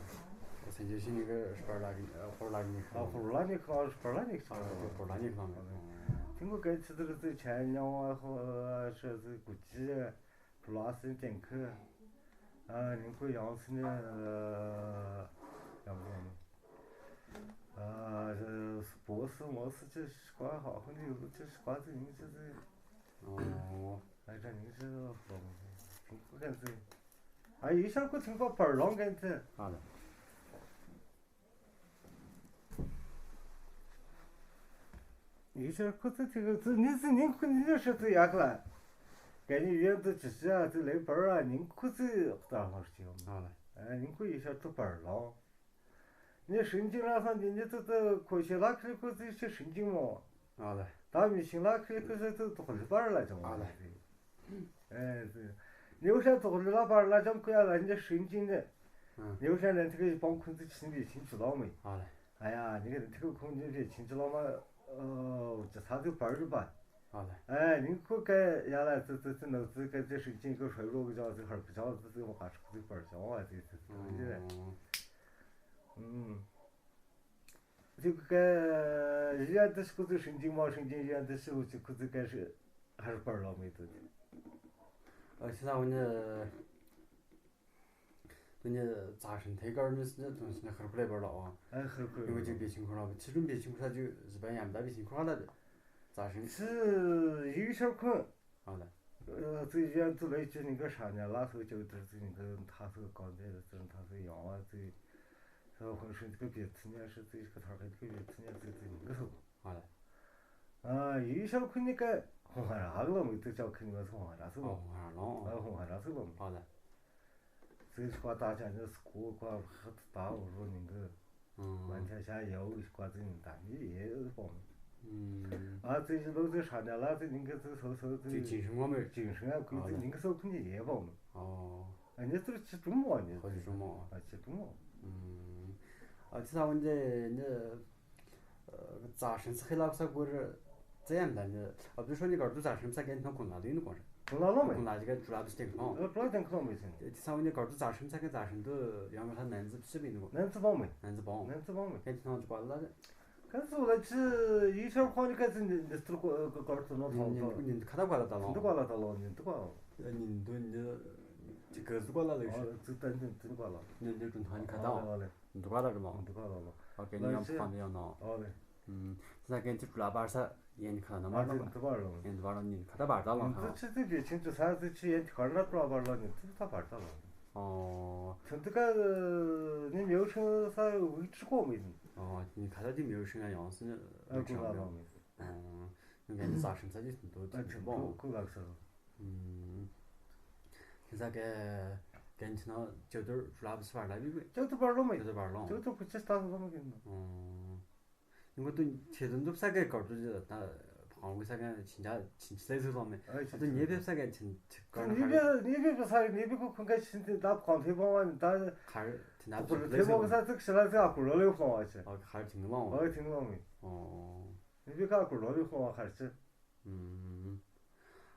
ས་ཅུ་ཤི་ནི་ཁ་ཤི་པར་ལ་ནི་ཁོར་ལ་ནི་ཁ་ལ། ཨོ་ཁོར་ལ་ནི་ཁ་ལ་ཤི་པར་ལ་ནི་ཁ་ལ། ཨོ་ཁོར་ལ་ནི་ཁ་ལ། ཐིང་གུ་ཀ་ཚི་ཙི་ཙི་ཆ་ཉང་བ་ཧོ་ཤ་ཙི་གུ་ཅི། ལ་སིན་ཅན་ཁི། ཨ་ནིང་ཁུ་ཡང་སིན་ཨ་ཡང་ཡང་ཨ་སྤོ་སི་མོ་སི་ཅི་ཤི་ཀ་ཧ་ཁུ་ནི་ཡུ་ཅི་ཤི་ཀ་ཙི་ནིང་ཅི་ཙི། ཨོ། ཨ་ཅག་ནིང་ཅི་ལོ་ཐིང་ཁུ་ཀན་ཙི། ཨ་ཡི་ཤར་ཁུ་ཐིང་ཁུ་ཕར་ལོང་ཀན་ཙི། ཨ་ལ། ཡི་ཤར་ཁུ་ཚི་ཐིག་ཚི་ནི་ཚི་ནིང་ཁུ་ནི་ཤི་ཚི་ཡག་ལ། ཀ་ནི་ཡོན་དུ་ཅི་ཤི་ཨ་ཚི་ལེ་པར་ར་ནིང་ཁུ་ཚི་ཏ་ལོ་ཤི་ཡོང་། ཨ་ལ། ཨ་ནིང་ཁུ་ཡི་ཤར་ཐུ་པར་ལོ། ནི་ཧྲིན་ཅིང་ར་སང་ནི་ནི་ཚི་ཏུ་ཁོ་ཤི་ལ་ཁི་ཁུ་ཚི་ཤི་ཧྲིན་ཅིང་མོ། ཨ་ལ། ད་མི་ཤིང་ལ་ཁི་ཁུ་ཚི་ཏུ་ཏོག་ལི་པར་ལ་ཅང་། ཨ་ལ། ཨེ་ཙི། ནེའུ་ཤ་ཏོག་ལི་ལ་པར་ལ་ཅང་ཁུ་ཡ་ལ་ནི་ཧྲིན་ཅིང་ནི། ཨ། ནེའུ་ཤ་ནི་ཐིག་གི་པང་ཁུན་ཚི་ཆིན་པི་ཆིན་ཆུ་ལོ་མི། ཨ་ལ། ཨ་ཡ་ནི་གི་ཐིག་གི་ཁུན་ཚི་ཆིན་ཆུ་ལོ་མ། ཨོ་ཅི་ས་ཚིག་བར་རེད་པ། ཨ་ལེ། ཨེ་ནི་ཁོ་ཀ་ཡ་ལ་ཙི་ཙི་ཙི་ནོ་ཙི་ཀ་ཙི་ཧྲིན་ཅིན་གི་ཧྲོ་རོ་གི་ཅང་ཙི་ཧར་གི་ཅང་ཙི་ཙི་མོ་ཀ་ཧྲུག་ཙི་བར་ཅང་བ་ཙི་ཙི་ཙི་ཅི་རེད། ཨུམ། ཙི་ཀ་ཡ་ཏི་ཤི་ཁོ་ཙི་ཧྲིན་ཅིན་མ་ཧྲིན་ཅིན་ཡ་ཏི་ཤི་ཁོ་ཙི་ཁོ་ཙི་ཀ་ཧྲི་ཧར་བར་ལོ་མི་ཏུ། ཨ་ཤི་ས་འོ་ནི། དོན་ནི་ཛ་ཧྲིན་ཐེ་གར་ནི་སི་ནི་དོན་སི་ནི་ཧར་པ་ལེ་བར་ལ་ཨོ། ཨ་ཧར་པ་ལེ་བར་ལ། ཡོ་ཅིག་བེ་ཆིང་ཁོ་ར་བ་ཆི་ཀྲུམ་བེ་ཆིང་ཁོ་ས་ཅིག་ཟི་བན་ཡམ་ད་བེ་ཆིང་ཁོ་ར་ལ་ཛ་ཧྲིན། ཙི་ཡིག་ཤར་ཁུན། ཨ་ལ། ཙི་ཡན་ཙི་ལེ་ཅི་ནི་ག་ཧྲ་ཉ་ལ་སོ་ཅོ་ཏར་ཙི་ནི་ག་ཐ་སོ་གང་དེ་ཙི་ཐ་སོ་ཡང་བ་ཙི་སོ་ཧོན་ཧྲིན་གི་བེ་ཙི་ཉ་ཧྲི་ཙི་ག་ཐར་གི་བེ་ཙི་ཉ་ཙི་ཙི་ནི་ག་སོ། ཨ་ལ། ཨ་ཡིག་ཤར་ཁུན་ནི་ག་ཧོང་ཧ་ར་ཧ་གི་ལོ་མི་ཏུ་ཅོ་ཁུན་ནི་མ་སོ་ཧོང་ཧ་ར་སོ། ཨ་ཧོང་ཧ་ར་སོ་ལོ་མི། ཨ་ལ། ཙི་ཤ་ཏ་ཅ་ནི་སྐུ་ཀ་ཧ་ཏ་འོ་རོ་ནི་གི། ཨང་། མན་ཆ་ཤ་ཡའོ་ཤ་ཙི་ནི་ད་ནི་ཡེ་པོ་མི། ཨང་། ཨ་ཙི་ཞི་ལོ་ཙི་ཧྲ་ཉ་ལ་ཙི་ནི་གི་ཙི་སོ་སོ་ཙི། ཙི་ཅིང་ཧྲིང་བ་མི། ཅིང་ཧྲིང་ཡ་ཁུ་ཙི་ཨ་ནི་གི་སོ་ཁུ་ནི་ཡེ་པོ་མི། ཨོ། ཨ་ནི་ཙི་ཅི་ཀྲུམ་མོ་ནི། ཧོ་ཅི་ཀྲུམ་མོ། ཨ་ཅི་ཀྲུམ་མོ། ཨང་། ཨ་ཙི་ས་འོན་ཏེ་ནི། ཛ་ཧྲིན་སི་ཁེ་ལ་ས་གོ་ར་ཙེ་ཡམ་ད་ནི་ཨ་བུ་ཧྲོ་ནི་གར་དུ་ཛ་ཧྲིན་ས་གན་ཐོ་ཁོང་ལ་ལི་ནི་གོང་ར། ཁོང་ལ་ལོ་མི། ཁོང་ལ་ཅི་ག་ཅུ་ལ་བི་སྟེང་ཁོང་། ཨ་པྲོ་སྟེང་ཁོང་མི་ཅན། ཏེ་ས་འོ་ནི་གར་དུ་ཛ་ཧྲིན་ས་གན་ཛ་ཧྲིན་དུ་ཡང་ལ་ནན་ཛི་བི་ནི་གོ། ནན་ཛི་བོང་མི། ནན་ཛི་བོང་། ནན་ཛི་བོང་མི། གན་ཐོ་ཅུ་ག་ལ། གན་ཙུ་ལ་ཅི་ཡིག་ཤར་ཁོང་ནི་ག་ཙི་ནི་ནི་སྟུར་གོ་གར་དུ་ནོ་ཐོང་ཐོང་། ནི་ཁ་ད་ག་ལ་ད་ལོ། ནི་ག་ལ་ད་ལོ་ནི་ག་ལ། ནི་དུ་ནི་ཅི་ག་ཟུ་ག་ལ་ལ་ཡིག་ཤར། ཨ་ཙི་ད་ནི་ནི་ག་ལ། ནི་ནི་ཀྲུང་ཐང་ནི་ཁ་ད། ཨ་ལེ། འདུག་ག་ར་གི་ལོ། འདུག་ག་ར་ལོ། ཨོ་ཀེ། ལ་ཉམ་ཕ་ནི་ཡོད་ནོ། ཨོ་ལེ། ཨུམ། ས་ཀེན་ཅི་ཀྲུ་ལ་བར་ས་ཡན་ཁ་ན་མ་ཨ་ལོ། ཙི་འདུག་ག་ར་ལོ། ཡན་བར་ལོ་ཉིན་ཁ་ད་བར་ད་ལོ་ཁ། ཙི་ཅི་ཙི་བེ་ཆིང་ཅི་ས་ཙི་ཅི་ཡན་ཁ་ན་ཀྲུ་ལ་བར་ལོ་ཉིན་ཙི་ད་བར་ད་ལོ། ཨོ། ཁྱོད་འདི་ག་ནི་མེའུ་ཤིང་ས་བིག་ཀྲི་གོ་མི་ཡིན། ཨོ་ཉིན་ཁ་ད་དེ་མེའུ་ཤིང་ཡང་སི་ནི་ཨ་ཀུ་ལ་ལོ་མི། ཨོ། ཉིན་ཁ་ནི་ས་ཤིང་ས་ཅི་འདུག་ཨ་ཅི་འདུག་ཀུ་ལ་ས། ཨུམ། ཁྱེད་ས་ཀ་གན་ཅི་ནོ་ཅོ་ཏུར་ཀྲུ་ལ་བར་ས་བར་ལ་བི་གི། ཅོ་ཏུར་བར་ལོ་མི། ཅོ་ཏུར་བར་ལོ། ཅོ་ཏུར་ཁུ་ཅི་སྟ་ལོ་མི་གི་ནོ། ཨོ། ཉིན་གུ་ཏུ་ཁྱེད་དུ་འདུག་ས་ཀ་གར་དུ་ཅི་ད་བང་གི་ས་ཀ་ཆིན་ཅ་ཆིན་ཅི་ལེ་ཟུ་ལོ་མི། ཨ་ཏུ་ཉེ་བེབ་ས་ཀ་ཆིན་ཅི་གར་ཉེ་བེབ་ཉེ་བེབ་ས་ཉེ་བེབ་ཁུ་ཁུ་ཀ་ཆིན་ཅི་ད་བང་ཕེ་བང་བ་ནི་ད། ཁར་ཐི་ན་ཁུ་ཕེ་བང་ས་ཙི་ཤི་ལ་ཙི་ཨ་ཁུ་རོ་ལེ་ཁོང་བ་ཅི། ཨ་ཁར་ཐིང་ལོ། ཨ་ཐིང་ལོ་མི། ཨོ། ཉེ་བེབ་ཁ་ཁུ་རོ་ལེ་ཁོང་བ་ཁར་ཅི། ཨུམ།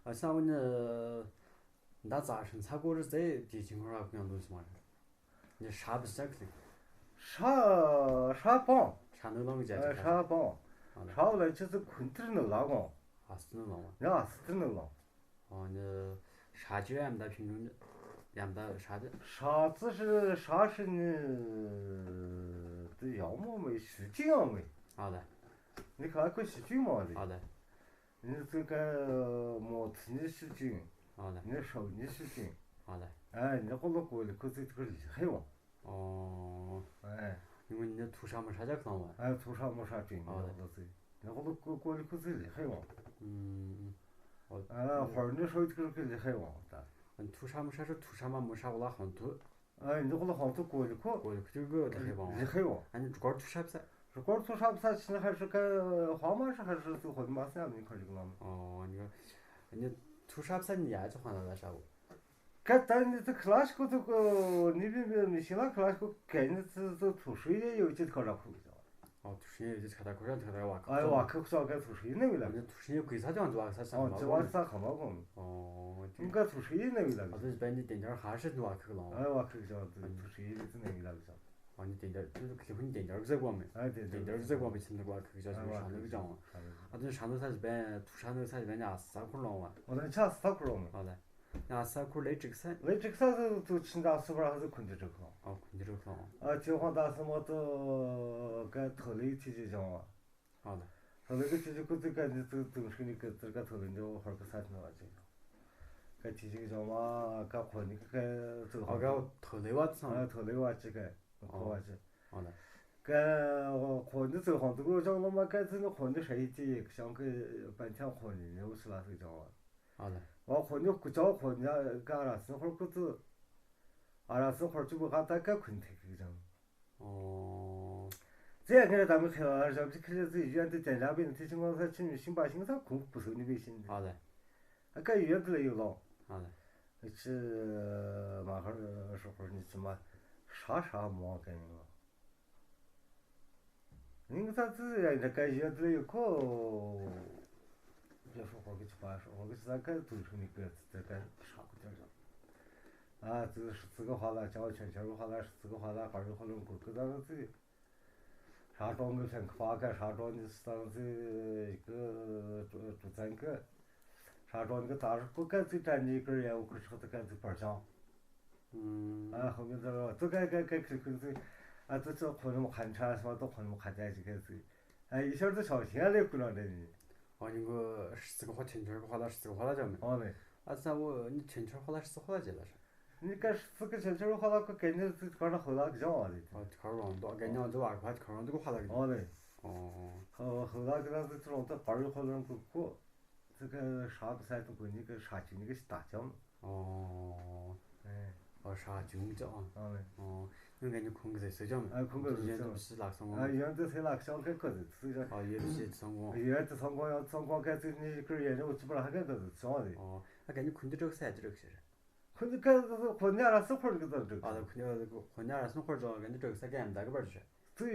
ཨ་ས་བོ་ནི་ད་ཛ་ཧྲིན་ས་གོ་རི་ཙེ་དེ་ཅིང་ར་ཁུ་ཡང་ལོ་ཅི་མ་རེད། ནི་ཧྲ་བི་ཅག་ལེ། ཧྲ་ཧྲ་པང་། ཧྲ་ནི་ལོང་ཅག་ཨ་ཅག་ཧྲ་པང་། ཨ་ལ། ཧྲ་བོ་ལ་ཅི་ཙི་ཁུན་ཏིར་ནི་ལ་གོང་། ཨ་སི་ནི་ལོང་བ། ཡ་ཨ་སི་ཏིར་ནི་ལོང་། ཨ་ནི་ཧྲ་ཅི་ཡམ་ད་ཕིང་ལུ་ནི་ཡམ་ད་ཧྲ་དི། ཧྲ་ཙི་ཧྲི་ཧྲ་ཧྲི་ནི་དི་ཡང་མོ་མེ་ཞུ་ཅི་ཡང་མེ། ཨ་ལ། ནི་ཁ་ཁུ་ཞུ་ཅི་མོ་ལེ། ཨ་ལ། ནི་ཙི་ཀ་མོ་ཙི་ནི་ཤུ་ཅིང་། ཨ་ལེ། ནི་ཧྲོ་ནི་ཤུ་ཅིང་། ཨ་ལེ། ཨ་ནི་ཀོ་ལོ་ཀོ་ལི་ཁུ་ཙི་ཏི་ཀ་ལི་ཧེ་ཝང་། ཨོ། ཨེ། ནི་ངོ་ནི་ཐུ་ཧྲ་མོ་ཧྲ་ཇག་ལང་བ། ཨ་ཐུ་ཧྲ་མོ་ཧྲ་ཅིང་། ཨ་ལེ། ནི་ཀོ་ལོ་ཀོ་ཀོ་ལི་ཁུ་ཙི་ལི་ཧེ་ཝང་། ཨུམ། ཨ་ཧོར་ནི་ཧྲོ་ཏི་ཀ་ལི་ཧེ་ཝང་ད། ཨ་ཐུ་ཧྲ་མོ་ཧྲ་ཧྲ་ཐུ་ཧྲ་མ་མོ་ཧྲ་ཝ་ལ་ཧོན་ཐུ། ཨ་ནི་ཀོ་ལོ་ཧོན་ཐུ་ཀོ་ལི་ཁུ། ཀོ་ལི་ཁུ་ཅིག་གི་ལི་ཧེ་ཝང་། ལི་ཧེ་ཝང་། ཨ་ནི་ཀོར་ཐུ་ཧྲ་བ་ས། ཀོར་ཐུ་ཧྲ་བ་ས་ཅི་ན་ཧ་ཧྲི་ཀ་ཧོ་མ་ཧྲི་ཧ་ཧྲི་ཙུ་ཧོ་མ་ས་ཡ་མི་ཁོ་ལི་ལོང་། ཨོ་ནི་ཀ་ནི་ཐུ་ཧྲ་བ་ས་ནི་ཡ་ཅི་ཧོན་ལ་ལ་ཧྲ་བོ། ཀ་ད་ནི་ཙི་ཁ་ལ་ཤ་ཀོ་ཙི་ཀོ་ནི་བི་བི་མི་ཤིང་ལ་ཁ་ལ་ཤ་ཀོ་ཀ་ནི་ཙི་ཙི་ཐུ་ཧྲི་ཡེ་ཡོ་ཅི་ཁོ་ར་ཁུ་ཅོ། ཨོ་ཐུ་ཧྲི་ཡེ་ཡོ་ཅི་ཁ་ད་ཁོ་ར་ཁ་ད་ཝ་ཁ། ཨ་ཝ་ཁ་ཁུ་ཅོ་ཀ་ཐུ་ཧྲི་ནི་བི་ལ། ཨ་ནི་ཐུ་ཧྲི་ཡེ་ཀུ་ས་ཅང་ཅི་ཝ་ཁ་ས་ཅང་ཨོ་ཅི་ཝ་ཁ་ས་ཁ་མ་གོ། ཨོ་ཀ་ཐུ་ཧྲི་ཡེ་ནི་བི་ལ། ཨ་ཏུ་བན་ནི་ཏེན་ཏར་ཧ་ཧྲི་ཏུ་ཝ་ཁ་ལོང་། ཨ་ཝ་ཁ་ཅོ་ཏུ་ཐུ་ཧྲི་ཡེ་ཙི་ནི་བི་ལ་ཅོ། ཨ་ནི་ཏེན་ཏར་ཏུ་ཁི་ཧུན་ཏེན་ཏར་ཟེ་གོ་མེ། ཨ་ཏེན་ཏར་ཟེ་གོ་མེ་ཅིན་ཏུ་ཝ་ཁ་ཅོ་ཤ་ནི་ཀྱང་། ཨ་ཏུ་ཤ་ནི་ས་བན་ཐུ་ཤ་ནི་ས་བན་ཨ་ས་ཁུ་ལོང་བ། ཨོ་ན་ཆ་ས་ཁུ་ལོང་མེ། ཨ་ལེ། ཡ་ས་ཁུ་ལེ་ཀྲིག་ས། ལེ་ཀྲིག་ས་ཟེར་ཏུ་ཆིན་ད་སུ་བར་ཧ་ཟེར་ཁུན་ཏི་ཀྲིག་ལོང་། ཨོ་ཁུན་ཏི་ཀྲིག་ལོང་། ཨ་ཅི་ཧོན་ད་སུ་མོ་ཏུ་ཀ་ཐོ་ལི་ཐི་ཅི་ཅོང་བ། ཨ་ལེ། ཐོ་ལི་ཀ་ཐི་ཅི་ཀུ་ཙི་ཀ་ནི་ཙི་ཏུང་ཤུ་ནི་ཀ་ཙི་ཀ་ཐོ་ལི་ནི་ཧོར་ཀ་ས་ཅི་ན་བ་ཅི། ཀ་ཐི་ཅི་ཅོང་བ་ཀ་ཁོ་ནི་ཀ་ཙི་ཧོན། ཨ་ཀ་ཐོ་ལི་བ་ཙི་ཨ་ཐོ་ལི་བ་ཅི་ཀ་ཁོ་བ་ཅི། ཨ་ལེ། ཀ་ཁོ་ནི་ཙི་ཧོན་ཏུ་ཀྲོ་ཅོང་ལོ་མ་ཀ་ཙི་ནི་ཁོ་ནི་ཧྲ་ཡི་ཅི་ཡེ་ཤང་ཀི་པན་ཐང་ཁོ་ནི་ནི་ཝུ་སི་ལ་སི་ཅོང་བ། ཨ་ལེ། ཝ་ཁོ་ནི་ཀུ་ཅོ་ཁོ་ནི་ཀ་ར་སི་ཧོར་ཀུ་ཙི། ཨ་ར་སི་ཧོར་ཅུ་བུ་ཧ་ད་ཀ་ཁུན་ཐེ་ཀི་ཅང་། ཨོ། ཙེ་ཡ་ཁེ་ར་ད་མི་ཁེ་ལ་ར་ཞབས་ཀྱི་ཁེ་ལ་ཙི་ཡུན་ཏེ་ཅན་ལ་བིན་ཐེ་ཅིང་ངོ་ས་ཆིན་ཤིང་པ་ཤིང་ས་ཁུང་པུ་སུ་ནི་བི་ཤིན། ཨ་ལེ། ཨ་ཀ་ཡུན་ཏེ་ལ་ཡུ་ལོ། ཨ་ལེ། ཨ་ཅི་མ་ཧར་ཧྲོ་ཧོར་ནི་ཅི་མ་ཧྲ་ཧྲ་མོ་ཀ་ནི་ལོ། ནིང་ས་ཙི་ཡ་འདྲ་ཀ་ཞི་ཡ་དེ་ལ་ཡོད་ཁོ། ཡ་ཧྲོ་ཧོ་གི་ཅི་པ་ཧྲོ་ཧོ་གི་ཅི་ས་ཀ་དུ་ཧྲུ་ནི་ཀ་ཙི་ཙི་ཀ་ཧྲ་གི་ཅ་ཞོ། ཨ་ཙི་ཧྲི་ཙི་གི་ཧ་ལ་ཅའོ་ཆན་ཆན་རུ་ཧ་ལ་ཧྲི་ཙི་གི་ཧ་ལ་ཀ་རུ་ཧ་ལུང་གུ་ཀི་ཙང་ཙི། ཧྲ་ཀྲོང་གི་ཧྲན་ཁ་པ་ཀ་ཧྲ་ཀྲོང་ནི་སི་ཙང་ཙི་ཀི་ཀྲུ་ཀྲུ་ཙན་ཀི། ཧྲ་ཀྲོང་གི་ད་རུ་ཀུ་ཀ་ཙི་ཀྲ་ནི་ཀི་ཡ་འུ་ཀི་ཧྲི་ཀི་ཏི་ཀ་ཙི་པར་ཅང་། ཨ་ཧོ་མི་ཛ་རོ་ཏུ་ཀ་ཀ་ཀ་ཁི་ཁུ་ཙི། ཨ་ཏུ་ཙོ་ཁོ་ནི་མོ་ཁན་ཆ་སི་མ་ཏོ་ཁོ་ནི་མོ་ཁ་ཅ་ཅི་ཀ་ཙི། ཨ་ཡི་ཤར་ཏུ་ཆོ་ཤི་ཡ་ལེ་ཀུ་ནོ་ཏེ་ནི། ཨ་ནི་གོ་ཧྲི་ཙི་གི་ཧོ་ཆན་ཆན་རུ་ཧ་ལ་ཧྲི་ཙི་གི་ཧོ་ལ་ཅོ་མེ། ཨོ་ལེ། ཨ་ཙ་བོ་ནི་ཆན་ཆན་རུ་ཧ་ལ་ཧྲི་ཙི་ཧོ་ལ་ཅེ་ལ་ཤ། ནི་ཀ་ཧྲི་ཙི་གི་ཆན་ཆན་རུ་ཧ་ལ་ཀུ་ཀེ་ནི་ཙི་ཀ་ན་ཧོ་ལ་ཀི་ཇང་ཨ་ལེ། ཨ་ཏི་ཁ་རོང་དོ་ཀེ་ནི་ཨ་ཛོ་ཨ་ཁ་ཏི་ཁ་རོང་དོ་ཧོ་ལ་ཀི། ཨོ་ལེ། ཨོ། ཧོ་ཧོ་ལ་ཀི་ན་ཙི་ཁ་རོང་དོ་པ་རུ་ཧོ་ལ་ཀི་ཀོ། ཙི་ཀ་ཧྲ་ཀི་སའི་ཏུ་ཀུ་ནི་ཀ་ཧྲ་ཅུ་ནི་ཀ་ཤི་ཏ་ཅམ། ཨོ། ཨེ། ཨོ་ཧྲ་ཅུ་ནི་ཅམ་ཨ། ཨ་ལེ། ཨོ། ཡང་ཀ་ནི་ཁུང་གི་ཟེར་ཅམ། ཨ་ཁུང་གི་ཟེར་ཅམ། ཡོན་ཏུ་སི་ལག་སོང་། ཨ་ཡོན་ཏུ་སི་ལག་སོང་ཀ་ཀོ་ཟེར་ཙི་ཅམ། ཨ་ཡོན་ཏུ་སི་སོང་གོ། ཡོན་ཏུ་སོང་གོ་ཡོན་ཏུ་སོང་གོ་ཀ་ཙི་ནི་ཀུ་ཡོན་ནི་འུ་ཅི་པ་ར་ཧ་ཀ་ཀོ་ཟེར་ཅམ་ཨ་ལེ། ཨོ། ཨ་ཀ་ནི་ཁུང་ཏུ་ཀྲོག་ས་ཡ་ཏུ་ཀྲོག་ཤེ། ཁོ་ནི་ཀ་ཁོ་ནི་ཨ་ར་སུ་ཁོར་གི་ཏོ་འགྲིག་ཨ་ལ་ཁོ་ནི་ཁོ་ནི་ཨ་ར་སུ་ཁོར་ཅོ་ག་ནི་འགྲིག་ས་ཀ་ཡམ་ད་གི་པར་ཅོ། ཙི་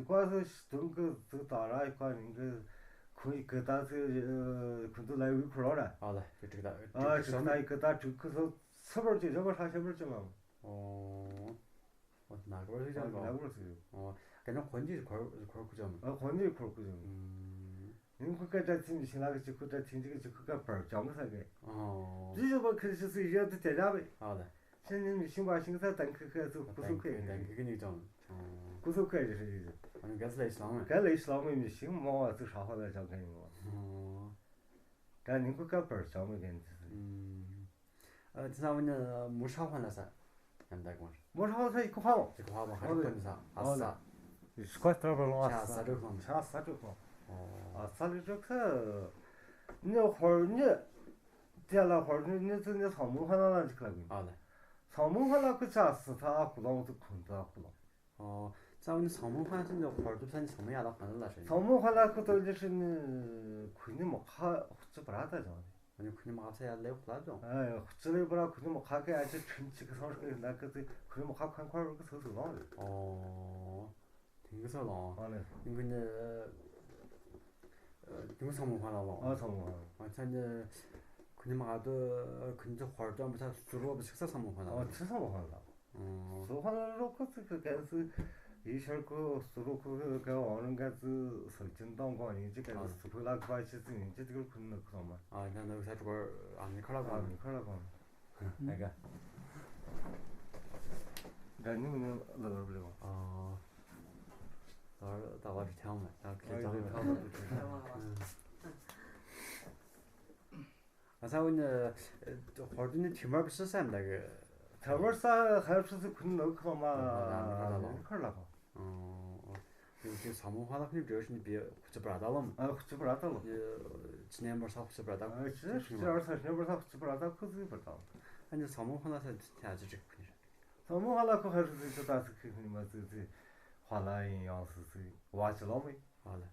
ཀ་སུ་ཤི་ཏུང་གི་ཙི་ད་ར་ཡི་ཀ་ནི་གི་ཁོ་ཡི་གི་ད་ཙི་ཁོ་ཏུ་ལ་ཡི་ཁོ་རོ་ར། ཨ་ལ་ཡི་ཀྲིག་ད་ཨ་ཀྲིག་ད་ཡི་ཀི་ད་ཀྲིག་ཁོ་སུ་སུ་པར་ཅོ་ཅོ་ག་ཧྲ་ཤ་པར་ཅོ་མ། ཨོ། ཨོ་ན་ག་པར་ཅོ་ཅོ་ག་ན་ག་པར་ཅོ། ཨོ། ག་ནི་ཁོ་ནི་ཁོར་ཁོར་ཁུ་ཅོ་མ། ཨ་ཁོ་ནི་ཁོར་ཁུ་ཅོ་མ། ཨུམ། ཡིན་ཁུ་ཀ་ཏྲ་ཐིང་ཞིང་ལ་གི་ཅི་ཁུ་ཏྲ་ཐིང་ཅི་གི་ཅི་ཁུ་ཀ་བར་ཅང་གི་ས་གི། ཨོ། ཅི་ཞིག་པ་ཁི་ཤི་སི་ཡོད་དུ་དེ་ལ་བས། ཨ་ལ། ཤི་ནི་མི་ཤིང་བ་ཤིང་ས་དང་ཁི་ཁི་ཚུ་ཀུ་སུ་ཁེ་དང་ཁི་ཁི་ནི་ཅང་། ཨོ། ཀུ་སུ་ཁེ་ཞི་ཞི་ཞི། ཨ་ནི་ག་ས་ལ་ཤི་ལང་མེ། ག་ལ་ཤི་ལང་མེ་མི་ཤིང་མོ་བ་ཚུ་ཧྲ་ཧོ་ལ་ཅང་ཁེ་ཡིན་མོ། ཨོ། ག་ནི་ཁུ་ཀ་བར་ཅང་མེ་གན་ཚུ། ཨུམ། ཨ་ཙི་ས་བོ་ནི་མུ་ཧྲ་ཧོ་ན་ས། ཡང་ད་གོང་རེ། མོ་ཧྲ་ཧོ་ས་ཡི་ཁོ་ཧ་ལོ། ཡི་ཁོ་ཧ་ལོ་ཧ་རི་ཁོ་ནི་ས་ཨ་ས། ཡི་ཁོ་ཏྲ་བ་ལོ་ཨ་ས། ཨ་ས་རུ་ཁོ། ཨ་ས་རུ་ཁོ། ཨོ། ཨ་ས་རུ་ཁོ། ནི་ཧོར་ནི། ཏེ་ལ་ཧོར་ནི་ནི་ཙི་ནི་ས་མུ་ཧ་ལ་ལ་ཅིག་ལ་གི། ཨ་ལ། ས་མུ་ཧ་ལ་ཁུ་ཅ་ས་ཐ་ཨ་ཁུ་ལོང་ཏུ་ཁུན་ཏུ་ཨ་ཁུ་ལོང་། ཨོ། ཙ་བོ་ནི་ས་མུ་ཧ་ལ་ཁུ་ནི་ཧོར་ཏུ་ས་ནི་ས་མུ་ཡ་ལ་ཧ་ལ་ལ་ཤ། ས་མུ་ཧ་ལ་ཁུ་ཏོ་ལི་ཤི་ནི་ཁུ་ནི་མོ་ཁ་ཧུ་ཙི་པ་ར་ཏ་ཅང་། ཨ་ནི་ཁུ་ནི་མ་ཧབ་ས་ཡ་ལེ་ཧུ་ལ་ཅོ། ཨ་ཡ་ཧུ་ཙི་ལེ་པ་ར་ཁུ་ནི་མ་ཁ་ཁེ་ཨ་ཅི་ཁྲིན་ཅིག་གི་སོང་ཤིག་ན་ཁ་ཙི་ཁུ་ནི་མ་ཁ་ཁན་ཁ་རུ་གི་སོ་སོ་ལོང་ལེ། ཨོ། ཐིང་གི་སོ་ལོང་། ཨ་ལེ། ཐིང་གི་ནི་ཐིང་གི་ས་མུ་ཧ་ལ་ལོང་། ཨ་ས་མུ་ཧ་ལ། ཨ་ཙ་ནི་ཁུ་ནི་མ་ཧ་དོ་ཁུ་ནི་ཧོར་ཅོ་མ་ས་སུ་རོ་བ་ཤིག་ས་ས་མུ་ཧ་ལ། ཨ་ཅི་ས་མུ་ཧ་ལ། ཨོ། སུ་ཧོ་ལ་རོ་ཁོ་ཙི་ཁ་ཀན་སི་ཡི་ཤར་ཁོ་སུ་རོ་ཁོ་ཁ་ཨོ་རང་ཀ་ཙི་སུ་ཅིན་ཏོང་གོ་ཡིན་ཅི་ཀན་སི་སུ་ཕུ་ལ་ཁ་ཤི་ཙི་ཡིན་ཅི་ཏི་ཁོ་ཁུ་ནི་ཁོ་མ། ཨ་ན་ནོ་ས་ཏུ་གོ་ཨ་མི་ཁ་ལ་གོ། ཨ་མི་ཁ་ལ་གོ། ཨ་ག། ག་ནི་མི་ལ་ལ་བ་ལེ་གོ། ཨ། ད་ད་བ་ཐང་མ་ད་ཁེ་ཐང་མ། ཨ་ས་བོ་ནི་ཧོར་དུ་ནི་ཐིམ་མར་བི་སི་སམ་ད་གི། ཐིམ་མར་ས་ཧར་སི་སི་ཁུན་ནོ་ཁོ་མ་ཁར་ལ་ཁོ། ཨོ། ཡོ་ཅི་ས་མུ་ཧ་ལ་ཁུ་ནི་བྲེ་ཤི་ནི་བི་ཁུ་ཚི་བྲ་ད་ལོམ། ཨ་ཁུ་ཚི་བྲ་ད་ལོམ། ཅི་ནེ་མར་ས་ཁུ་ཚི་བྲ་ད། ཨ་ཅི་ཅི་ཨར་ས་ནེ་མར་ས་ཁུ་ཚི་བྲ་ད་ཁུ་ཚི་བྲ་ད་ལོམ། ཨ་ནི་ས་མུ་ཧ་ལ་ས་ཐ་ཅི་ཅི་ཁུ་ནི། ས་མུ་ཧ་ལ་ཁུ་ཧར་སི་སི་ད་སི་ཁུ་ནི་མ་ཚི་ཚི་ཧ་ལ་ཡིན་ཡང་སི་སི་བ་ཅི་ལོམ་མི། ཧ་ལ།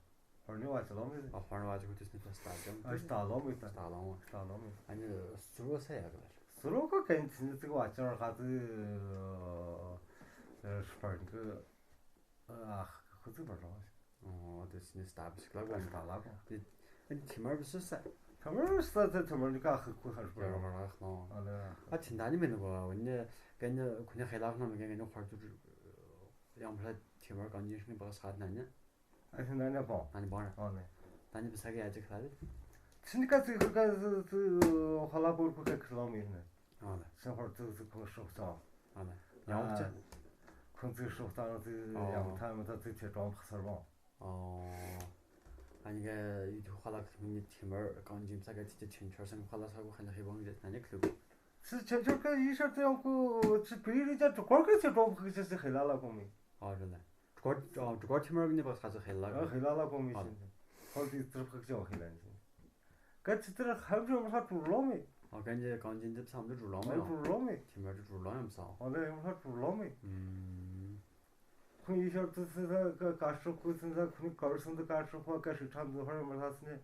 ཧོར་ནི་བ་ཅི་ལོམ་མི། ཨ་ཧོར་ནི་བ་ཅི་ཁུ་ཏི་སི་ནི་ད་སྟ་ཅམ། ཨ་སྟ་ལོམ་མི་ད། སྟ་ལོམ། སྟ་ལོམ་མི། ཨ་ནི་སུ་རོ་ས་ཡ་གི་ལ། སུ་རོ་ཁུ་ཀན་ཚི་ནི་ཚི་བ་ཅི་ར་ཁ་ཚི་ཨ་སྤར་ནི་ཁུ་ཨ་ཁུ་ཚི་བ་རོ། ཨོ་ཏི་སི་ནི་སྟ་བི་སི་ལ་གོ། སྟ་ལ་གོ། ཏི་ཨ་ནི་ཐིམ་མར་བི་སི་ས། ཐིམ་མར་བི་སི་ས་ཚེ་ཐིམ་མར་ནི་ཀ་ཁུ་ཁུ་ཧར་སྤར་ར་ར་ལོ། ཨ་ལ། ཨ་ཐིན་ད་ནི་མེ་ནི་གོ་ཨ་ནི་ཀན་ནི་ཁུ་ནི་ཧེ་ལ་ཁ་ན་མེ་ཀན་ནི་ཧོར་ཏུ་ཡང་བ་ཐིམ་མར་གང་ཉིན་ཤི་ནི་བ་ས་ན་ནི། ཨ་ཤི་ན་ནི་པོ། ན་ནི་པོ་ར། ཨོ་ནི། ད་ནི་བི་ས་གི་ཡ་ཅིག་ལ་ལེ། ཚིན་ཀ་ཙི་ཁུ་ཀ་ཙི་ཙི་ཧ་ལ་པོར་ཁུ་ཀ་ཁི་ལོ་མི་ནི། ཨོ་ལེ། ཤིང་ཧོར་ཙི་ཙི་ཁུ་ཤོག་ཙོ། ཨོ་ལེ། ཡང་ཅི། ཁུ་ཙི་ཤོག་ཙང་ཙི་ཡང་ཐ་མི་ཐ་ཙི་ཚེ་ཀྲོང་ཕ་སར་བོ། ཨོ། ཨ་ནི་ག་ཡུ་ཐུ་ཧ་ལ་ཁུ་ནི་ཐིམ་མར་གང་ཇིམ་ས་ག་ཅི་ཅི་ཆེན་ཆོར་སང་ཧ་ལ་ས་གོ་ཧ་ལ་ཧེ་བང་ཇེ་ན་ནི་ཁུ་ལུ། ཙི་ཆེན་ཆོར་ཀ་ཡི་ཤར་ཙི་ཡང་ཁུ་ཙི་པི་རི་ཅ་ཏུ་ཀོར་ཀ་ཚེ་ཀྲོང་ཕ་ཁུ་ཅི་ཙི་ཧེ་ལ་ལ་གོ་མི། ཨོ་རེ་ལེ། ཀྲུ་ཀོར་ཨ་ཀྲུ་ཀོར་ཐིམ་མར་གི་ནི་བག་ས་ཚོ་ཧེ་ལ་ག་ཨ་ཧེ་ལ་ལ་གོ་མི་ཨ་ཤིན་ཏེ། ཧོར་ཏི་ཙིར་ཕག་ཅོ་ཧེ་ལ་ནི་ཤིན། ག་ཅི་ཙིར་ཧམ་ཅོ་མ་ཧ་ཀྲུ་ལོ་མི། ཨ་གན་ཇེ་གང་ཅི་འདི་བསམ་དུ་ཀྲུ་ལོ་མི། ཨ་ཀྲུ་ལོ་མི། ཐིམ་མར་དུ་ཀྲུ་ལོ་ཡམ་ས། ཨ་ལེ་ཡམ་ཧ་ཀྲུ་ལོ་མི། ཨུམ། ཁོ་ཡི་ཤར་དུ་སི་ས་ཀ་ཀ་ཤོག་ཁུ་སི་ས་ཁོ་ནི་ཀར་སུན་དུ་ཀ་ཤོག་ཁོ་ཀ་ཤི་ཁྲམ་དུ་ཧོར་མ་ས་སི་ནི།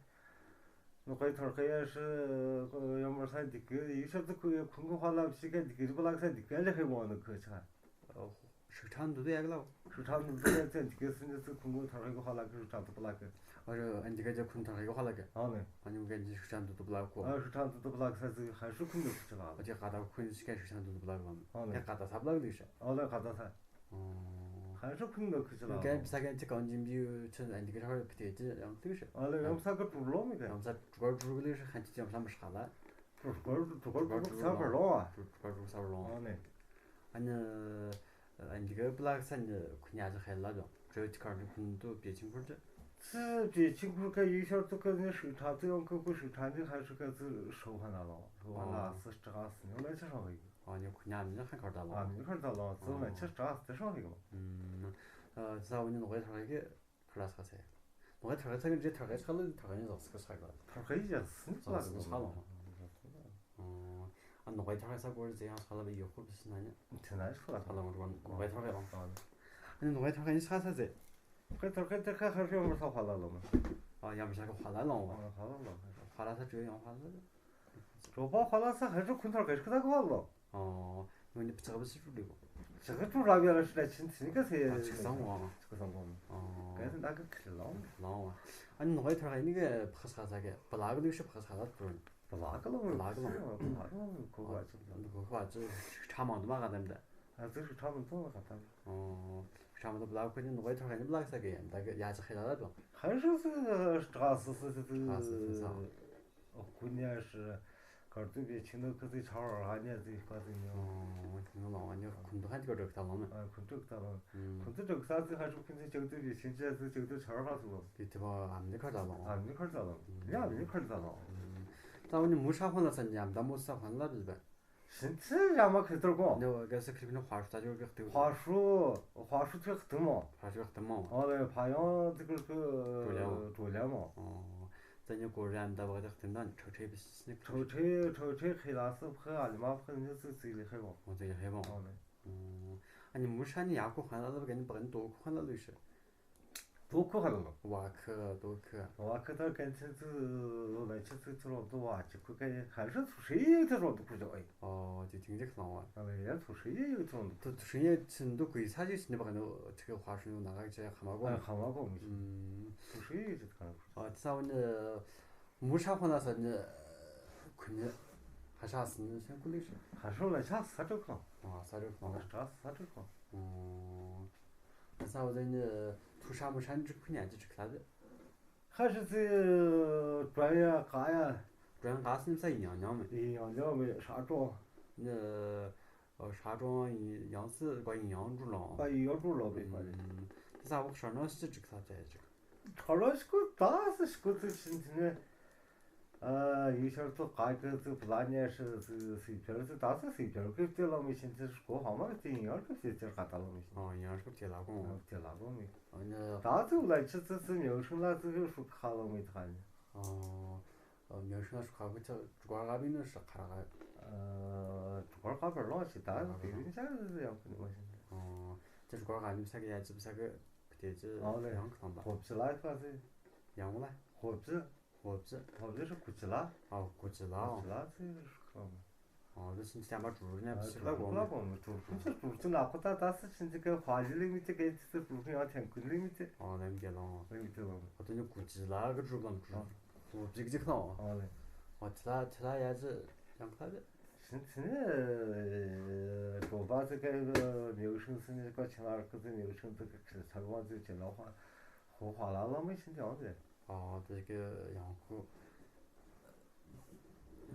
ནོ་ཀའི་ཐོར་ཀའི་ཡ་ཤི་ཡོ་མར་ས་འདི་ཀི་ཡི་ཤར་དུ་ཁོ་ཡ་ཁུང་ཁུ་ཧ་ལ་ཤི་ཀ་འདི་ཀི་རི་པ་ལག་ས་འདི་ཀ་ལེ་ཧེ་བོ་ནི་ཁུ་ཆ། ཨོ། ཧྲིག་ཁྲ་འདུག་དེ་ཡག་ལ། ཧྲིག་ཁྲ་འདུག་དེ་ཡག་ཙེ་འདི་གེ་སི་ནི་ཙི་ཁུང་གོ་ཐར་གི་ཧ་ལ་གི་ཧྲིག་ཁྲ་འདུག་པ་ལ་གི། ཨ་རེ་ཨ་འདི་གེ་ཙེ་ཁུང་ཐར་གི་ཧ་ལ་གི། ཨ་ནི། ཨ་ནི་གེ་ནི་ཧྲིག་ཁྲ་འདུག་འདུག་པ་ལ་གོ། ཨ་ཧྲིག་ཁྲ་འདུག་འདུག་པ་ལ་གི་ས་ཙི་ཧ་ཧྲིག་ཁུང་འདུག་ཁུ་ཅི་ལ། ཨ་ཅེ་ཀ་ད་ཁུང་ཅི་གེ་ཧྲིག་ཁྲ་འདུག་འདུག་པ་ལ་གི་ལ། ཨ་ནི། གེ་ཀ་ད་ས་པ་ལ་གི་ལི་ཤ། ཨ་ལ་ཀ་ད་ས། ཨོ། ཧ་ཧྲིག་ཁུང་འདུག་ཁུ་ཅི་ལ། གེ་བི་ས་གེ་ནི་ཙི་ཀ་འཇིམ་བི་ཆུ་ཨ་འདི་གེ་ཧ་ར་ཕི་ཏེ་ཅི་ཡང་ལི་ཤ། ཨ་ལ་ཡང་ས་གི་གྲུ་ལོ་མི་གེ། ཡང་ས་གྲུ་ག་གྲུ་གི་ལི་ཤ་ཧན་ཅི་ཅི་ཡང་ས་མ་ཤ་ལ། གྲུ་ག་གྲུ་ག་གྲུ་ག་ས་བ་ལོ། གྲུ་ག་གྲུ་ག་ས་བ་ལོ། ཨ་ནི། ཨ་ནི། ཨ་འདི་གེ་པ་ལ་གི་ས་ནི་ཁུ་ཉ་ཅི་ཧེ་ལ་དོ། ཅོ་ཅི་ཁར་ནི་ཁུ་ནི་དོ་བྱེ་ཆིང་ཁུར་ཅི། ཙི་བྱེ་ཆིང་ཁུར་ག་ཡི་ཤར་ཏུ་ག་ནི་ཧྲིག་ཁྲ་ཙི་ཡོང་གི་གོ། ཧྲིག་ཁྲ་ནི་ཧ་ཧྲིག་ག་ཙི་ཧྲོ་ཧ་ན་ལོ། ཧྲོ་ཧ་ན་ཨ་སི་ཏྲ་སི་ནི་ལ་ཅི་ཧྲོ་ཧི་གོ། ཨ་ནི་ཁུ་ཉ་ནི་ཧ་ཁར་ད་ལོ། ཨ་ནི་ཁར་ད་ལོ། ཙི་ལ་ཅི་ཏྲ་སི་ཏེ་ཧྲོ་ཧི་གོ། ཨུམ། ཨ་ས་བོ་ནི་ནོ་གེ་ཐར་གི། ཁ་ལ་ས་ས་ཡ། ནོ་གེ་ཐར་གི་ས་གི་ཐར་གི་ས་ལ་ཐར་གི་ནི་ཟག་ས་གི་ས་གི་ལ། ཐར་གི་ཡ་སི་ནི་ས་ལ་ས་གི་ས་ལ། ཨོ། ཨ་ནོ་གེ་ཐར་གི་ས་གོ་རི་ཟེ་ཡང་ས་ལ་བི་ཡོ་ཁོ་བི་སི་ན་ནི། ཐི་ན་ས་ལ། ས་ལ་ངོ་རུ་ནོ་གེ་ཐར་གི་ལ། ཨ་ནི་ནོ་གེ་ཐར་གི་ནི་ས་ས་ཟེ། གེ་ཐར་གི་ཐར་གི་ཧ་ཧྲི་ཡོང་ས་ཧ་ལ་ལོ་མ། ཨ་ཡ་མ་ས་གི་ཧ་ལ་ལོ་མ། ཨ་ཧ་ལ་ལོ་མ། ཧ་ལ་ས་ཅོ་ཡང་ཧ་ལ་ལོ། ཇོ་བོ་ཧ་ལ་ས་ཧ་ཧྲི་ཁུན་ཐར་གི་ཧྲི་ཁ་ད་གི་ཧ་ལ་ལོ། ཨོ། ནོ་ནི་ཕྱག་པ་སི་ཀྲུ་ལི་གོ། ཕྱག་ཀྲུ་ར་བི་ར་ཤི་ད་ཆིན་ཆིན་ག་སེ། ཨ་ཆིག་སང་བ། ཆིག་སང་བ། ཨོ། ག་སེ་ད་ག་ཁི་ལོ། ལོ། ཨ་ནི་ནོ་གེ་ཐར་གི་ནི་གི་ཕག་ས་ས་གི་པ་ལ་གི་ལུག་ཤི་ཕག་ས་ལ་ཏུ་རུ། པ་ལ་གི་ལོ། པ་ལ་གི་ལོ། པ་ལ་གི་ལོ། ཁོ་གོ་ཨ་ཅི། ཁོ་གོ་ཨ་ཅི་ཁྲ་མང་དུ་མ་ག་དམ་ད། ཨ་ཙི་ཁྲ་མང་དུ་མ་ག་དམ། ཨོ། ཁྲ་མང་དུ་པ་ལ་གི་ཁོ་ནི་ནོ་གེ་ཐར་གི་ནི་པ་ལ་གི་ས་གི་ཡ་ད་གི་ཡ་ཅི་ཁེ་ལ་ལ་དུ། ཁ་ཧྲི་སི་ཏྲ་སི་སི་སི་ཏྲ་སི་སི་ས། ཨོ་ཁུ་ཉ་ཧྲི་གར་ཏུ་བི་ཆི་ནོ་ཁུ་ཏི་ཆ་ར་ཧ་ཉ་ཏི་ཁ་ཏི་ཉོ། ཨོ་ཉོ་ལོ། ཨ་ཉོ་ཁུན་ཏུ་ཧ་ཏི་ག་དྲག་ཏ་ལོ་མ། ཨ་ཁུན་ཏུ་ཏ་ལོ། ཨུམ། ཁུན་ཏུ་དྲག་ས་ཏི་ཧ་ཧྲི་ཁུན་ཏུ་ཅག་ཏུ་བི་ཆི་ཅ་ཏི་ཅག་ཏུ་ཆ་ར་ཧ་སུ་ལོ། ཏི་ཏི་བ་ཨམ་ནི་ཁར་ཏ་ལོ། ཨམ་ནི་ཁར་ཏ་ལོ། ཨུམ། ཉ་ཨམ་ནི་ཁར་ཏ་ལོ། ཨུམ། ཏ་བ་ནི་མུ་ཧྲ་ཧོན་ལ་ས་ཉམ་ཏ་མོ་ས་ཧོན་ལ་བི་བ། ཞིན་ཙི་ཡ་མ་ཁི་ཏོར་གོ། ནེ་བ་ག་སི་ཁི་ལི་ཕི་ནི་ཧྭ་ཧྲུ་ས་ཇོ་གི་ཏེ། ཧྭ་ཧྲུ་ཧྭ་ཧྲུ་ཏེ་ཁི་ཏི་མོ། ཧྭ་ཧྲུ་ཁི་ཏི་མོ། ཨོ་ལེ་ཕ་ཡང་ཏི་ཀི་ཀི་ཀྲོ་ལེ་མོ། ཀྲོ་ལེ་མོ། ཨོ། ཙ་ནི་ཀོ་རེ་ཨན་ད་བ་ག་ཏི་ཁི་ཏི་ན་ཁྲོ་ཁྲེ་བི་སི་ནི་ཁྲོ་ཁྲེ་ཁྲོ་ཁྲེ་ཁི་ལ་སི་ཕི་ཨ་ལི་མ་ཕི་ནི་ཙི་ཙི་ལི་ཧེ་མོ། ཨོ་ཙི་ལི་ཧེ་མོ། ཨོ་ལེ། ཨོ། ཨ་ནི་མུ་ཧྲ་ནི་ཡ་ཀོ་ཧན་ལ་ལ་བ་ག་ནི་བ་ག་ནི་ཏོ་ཀོ་ཧན་ལ་ལུ་ཤི། ཏོ་ཁུ་ཧ་ལ་ལོ། བ་ཁུ་ཏོ་ཁུ། བ་ཁུ་ཏོ་ཀན་ཚི་ཚི་ལོ་ལ་ཆི་ཚི་ཚི་རོ་ཏོ་བ་ཅི་ཁུ་ཀ་ཡེ་ཧ་ཧྲི་ཚུ་ཧྲི་ཡེ་ཚི་རོ་ཏོ་ཁུ་ཇོ་ཨེ། ཨོ་ཅི་ཅིང་ཅི་ཁ་ལོ་བ། ཨ་ལེ་ཡ་ཚུ་ཧྲི་ཡེ་ཡེ་ཚི་རོ་ཏོ། ཏོ་ཚུ་ཧྲི་ཡེ་ཚི་འདུ་ཁུ་ཡི་ཚ་ཅི་ཚི་ནི་བ་ག་ནི་ཚི་ཁུ་ཧ་ཧྲི་ཡོ་ན་ག་ཅི་ཁ་མ་གོ། ཨ་ཁ་མ་གོ་མི་ཚུ། ཨུམ། ཚུ་ཧྲི་ཡེ་ཚི་ཁ་ལོ། ཨོ་ཚ་བ་ནི། མུ་ཧྲ་ཧོན་ལ་ས་ནི་ཁུ་ནི་ཧ་ཧྲ་སི་ནི་སེན་ཁུ་ལི་ཤི། ཧ་ཧྲ་ལ་ཆ་ས་ཏོ་ཁོ། ཨ་ས་ཏོ་ཁོ། ཧ་ཧྲ་ས་ཏོ་ཁོ། ཨོ། ཨ་ས་བ་ཟེ་ནི་ཐུ་ཧྲ་མུ་ཧྲ་ནི་ཁུ་ཉ་ཅི་ཅིག་ལ་ཟེ། ཁ་ཧྲི་ཙི་ཀྲོ་ཡ་ཀ་ཡ། ཀྲོ་ཡ་ཀ་སི་ནི་ས་ཡིན་ཡང་ཉང་མེ། ཡིན་ཡང་ཉང་མེ་ཧྲ་ཀྲོང་། ནི་ཧྲ་ཀྲོང་ཡང་སི་ཀ་ཡིན་ཡང་འགྲུ་ལོ། ཀ་ཡིན་ཡང་འགྲུ་ལོ་བེ་པ་རེ། ཨུམ། ས་བོ་ཧྲ་ནོ་སི་ཅིག་ས་ཅི་ཅིག་ཁ་ལོ་ཤི་ཀུ་ད་སི་ཤི་ཀུ་ཙི་ཆིན་ཆིན་ནི། ཨ་ཡུལ་ཤར་ཚོ་ཀ་ཀི་ཙི་པ་ལ་ཉེ་ཧྲི་ཙི་སི་ཕེར་ཙི་ད་སི་སི་ཕེར་ཀི་ཙི་ལོ་མི་ཆིན་ཙི་ཤི་ཀོ་ཧ་མ་ཀི་ཙི་ཡིན་ཡར་ཀི་ཙི་ཙི་ཀ་ད་ལོ་མི་ཆིན། ཨ་ཡར་ཀི་ཙི་ལ་གོ། ཨ་ཙི་ལ་གོ་མི། ཨ་ནི། ད་ཙི་ལ་ཆི་ཙི་ཙི་མྱོ་ཤིང་ལ་ཙི་ཤུ་ཁ་ལོ་མི་ད་ནི། ཨ་མྱོ་ཤིང་ལ་ཤུ་ཁ་ཀི་ཙི་ཀ་ག་བི་ནི་ཤ་ཁ་ར་ག། ཨ་ཀ་ག་བར་ལོ་ཤི་ད་བི་བི་ཅ་ཙི་ཡང་ཀི་ནི་མ་ཆིན། ཨ་ཙི་ཀ་ག་ནི་ས་ཀི་ཡ་ཙི་ས་ཀི། ཨོ་ལེ། ཡང་ཁ་ལ་ཧོབ་ཙི་ལ་ཁ་ཙི། ཡང་ལ། ཧོབ་ཙི། ཧོབ་ཙི། ཧོབ་ཙི་ཧྲི་ཀུ་ཙི་ལ། ཨོ་ཀུ་ཙི་ལ། ཀུ་ཙི་ལ་ཙི་ཧྲི་ཀ། ཨོ་ལེ་སིན་ཙི་ཡ་མ་ཀྲུ་ཀྲུ་ནེ་ཨ་ཕི་ཤི་ཀྲུ་ལ་ཀྲུ་ཀྲུ་ལ་ཀོ་མི་ཀྲུ་ཀྲུ་ཙི་ཀྲུ་ཙི་ན་ཁོ་ད་ད་སི་སིན་ཙི་ཀེ་ཧ་ལི་ལི་མི་ཙི་ཀེ་ཙི་ཙི་ཀྲུ་ཀྲུ་ཡང་ཐེན་ཀུ་ལི་མི་ཙི། ཨོ་ལེ་མི་ཀེ་ལོ། ལི་མི་ཙི་ལོ། ཨོ་ཏོ་ནི་ཀུ་ཙི་ལ་ཀ་ཀྲུ་ཀྲུ་ཀྲུ་ཀྲུ་ཙི་ཀ་ཙི་ཀ་ལོ། ཨོ་ལེ། ཨོ་ཙི་ལ་ཙི་ལ་ཡ་ཙི་ཡང་ཁ་ལེ། སིན་ཙི་ནི་ཀྲོ་པ་ཙི་ཀེ་མྱོ་ཤིང་སི་ནི་ཀ་ཆ་ལ་ཀ་ཙི་མྱོ་ཤིང་ཙི་ཀ་ཁི་ལ་ཚ་བ་ཙི་ཅི་ལ་ཧ། ཧོ་ཧ་ལ་ལ་མི་ཤིན་ཏེ་ཡོང་ཏེ། ཨ་དེ་གི་ཡང་ཁུ་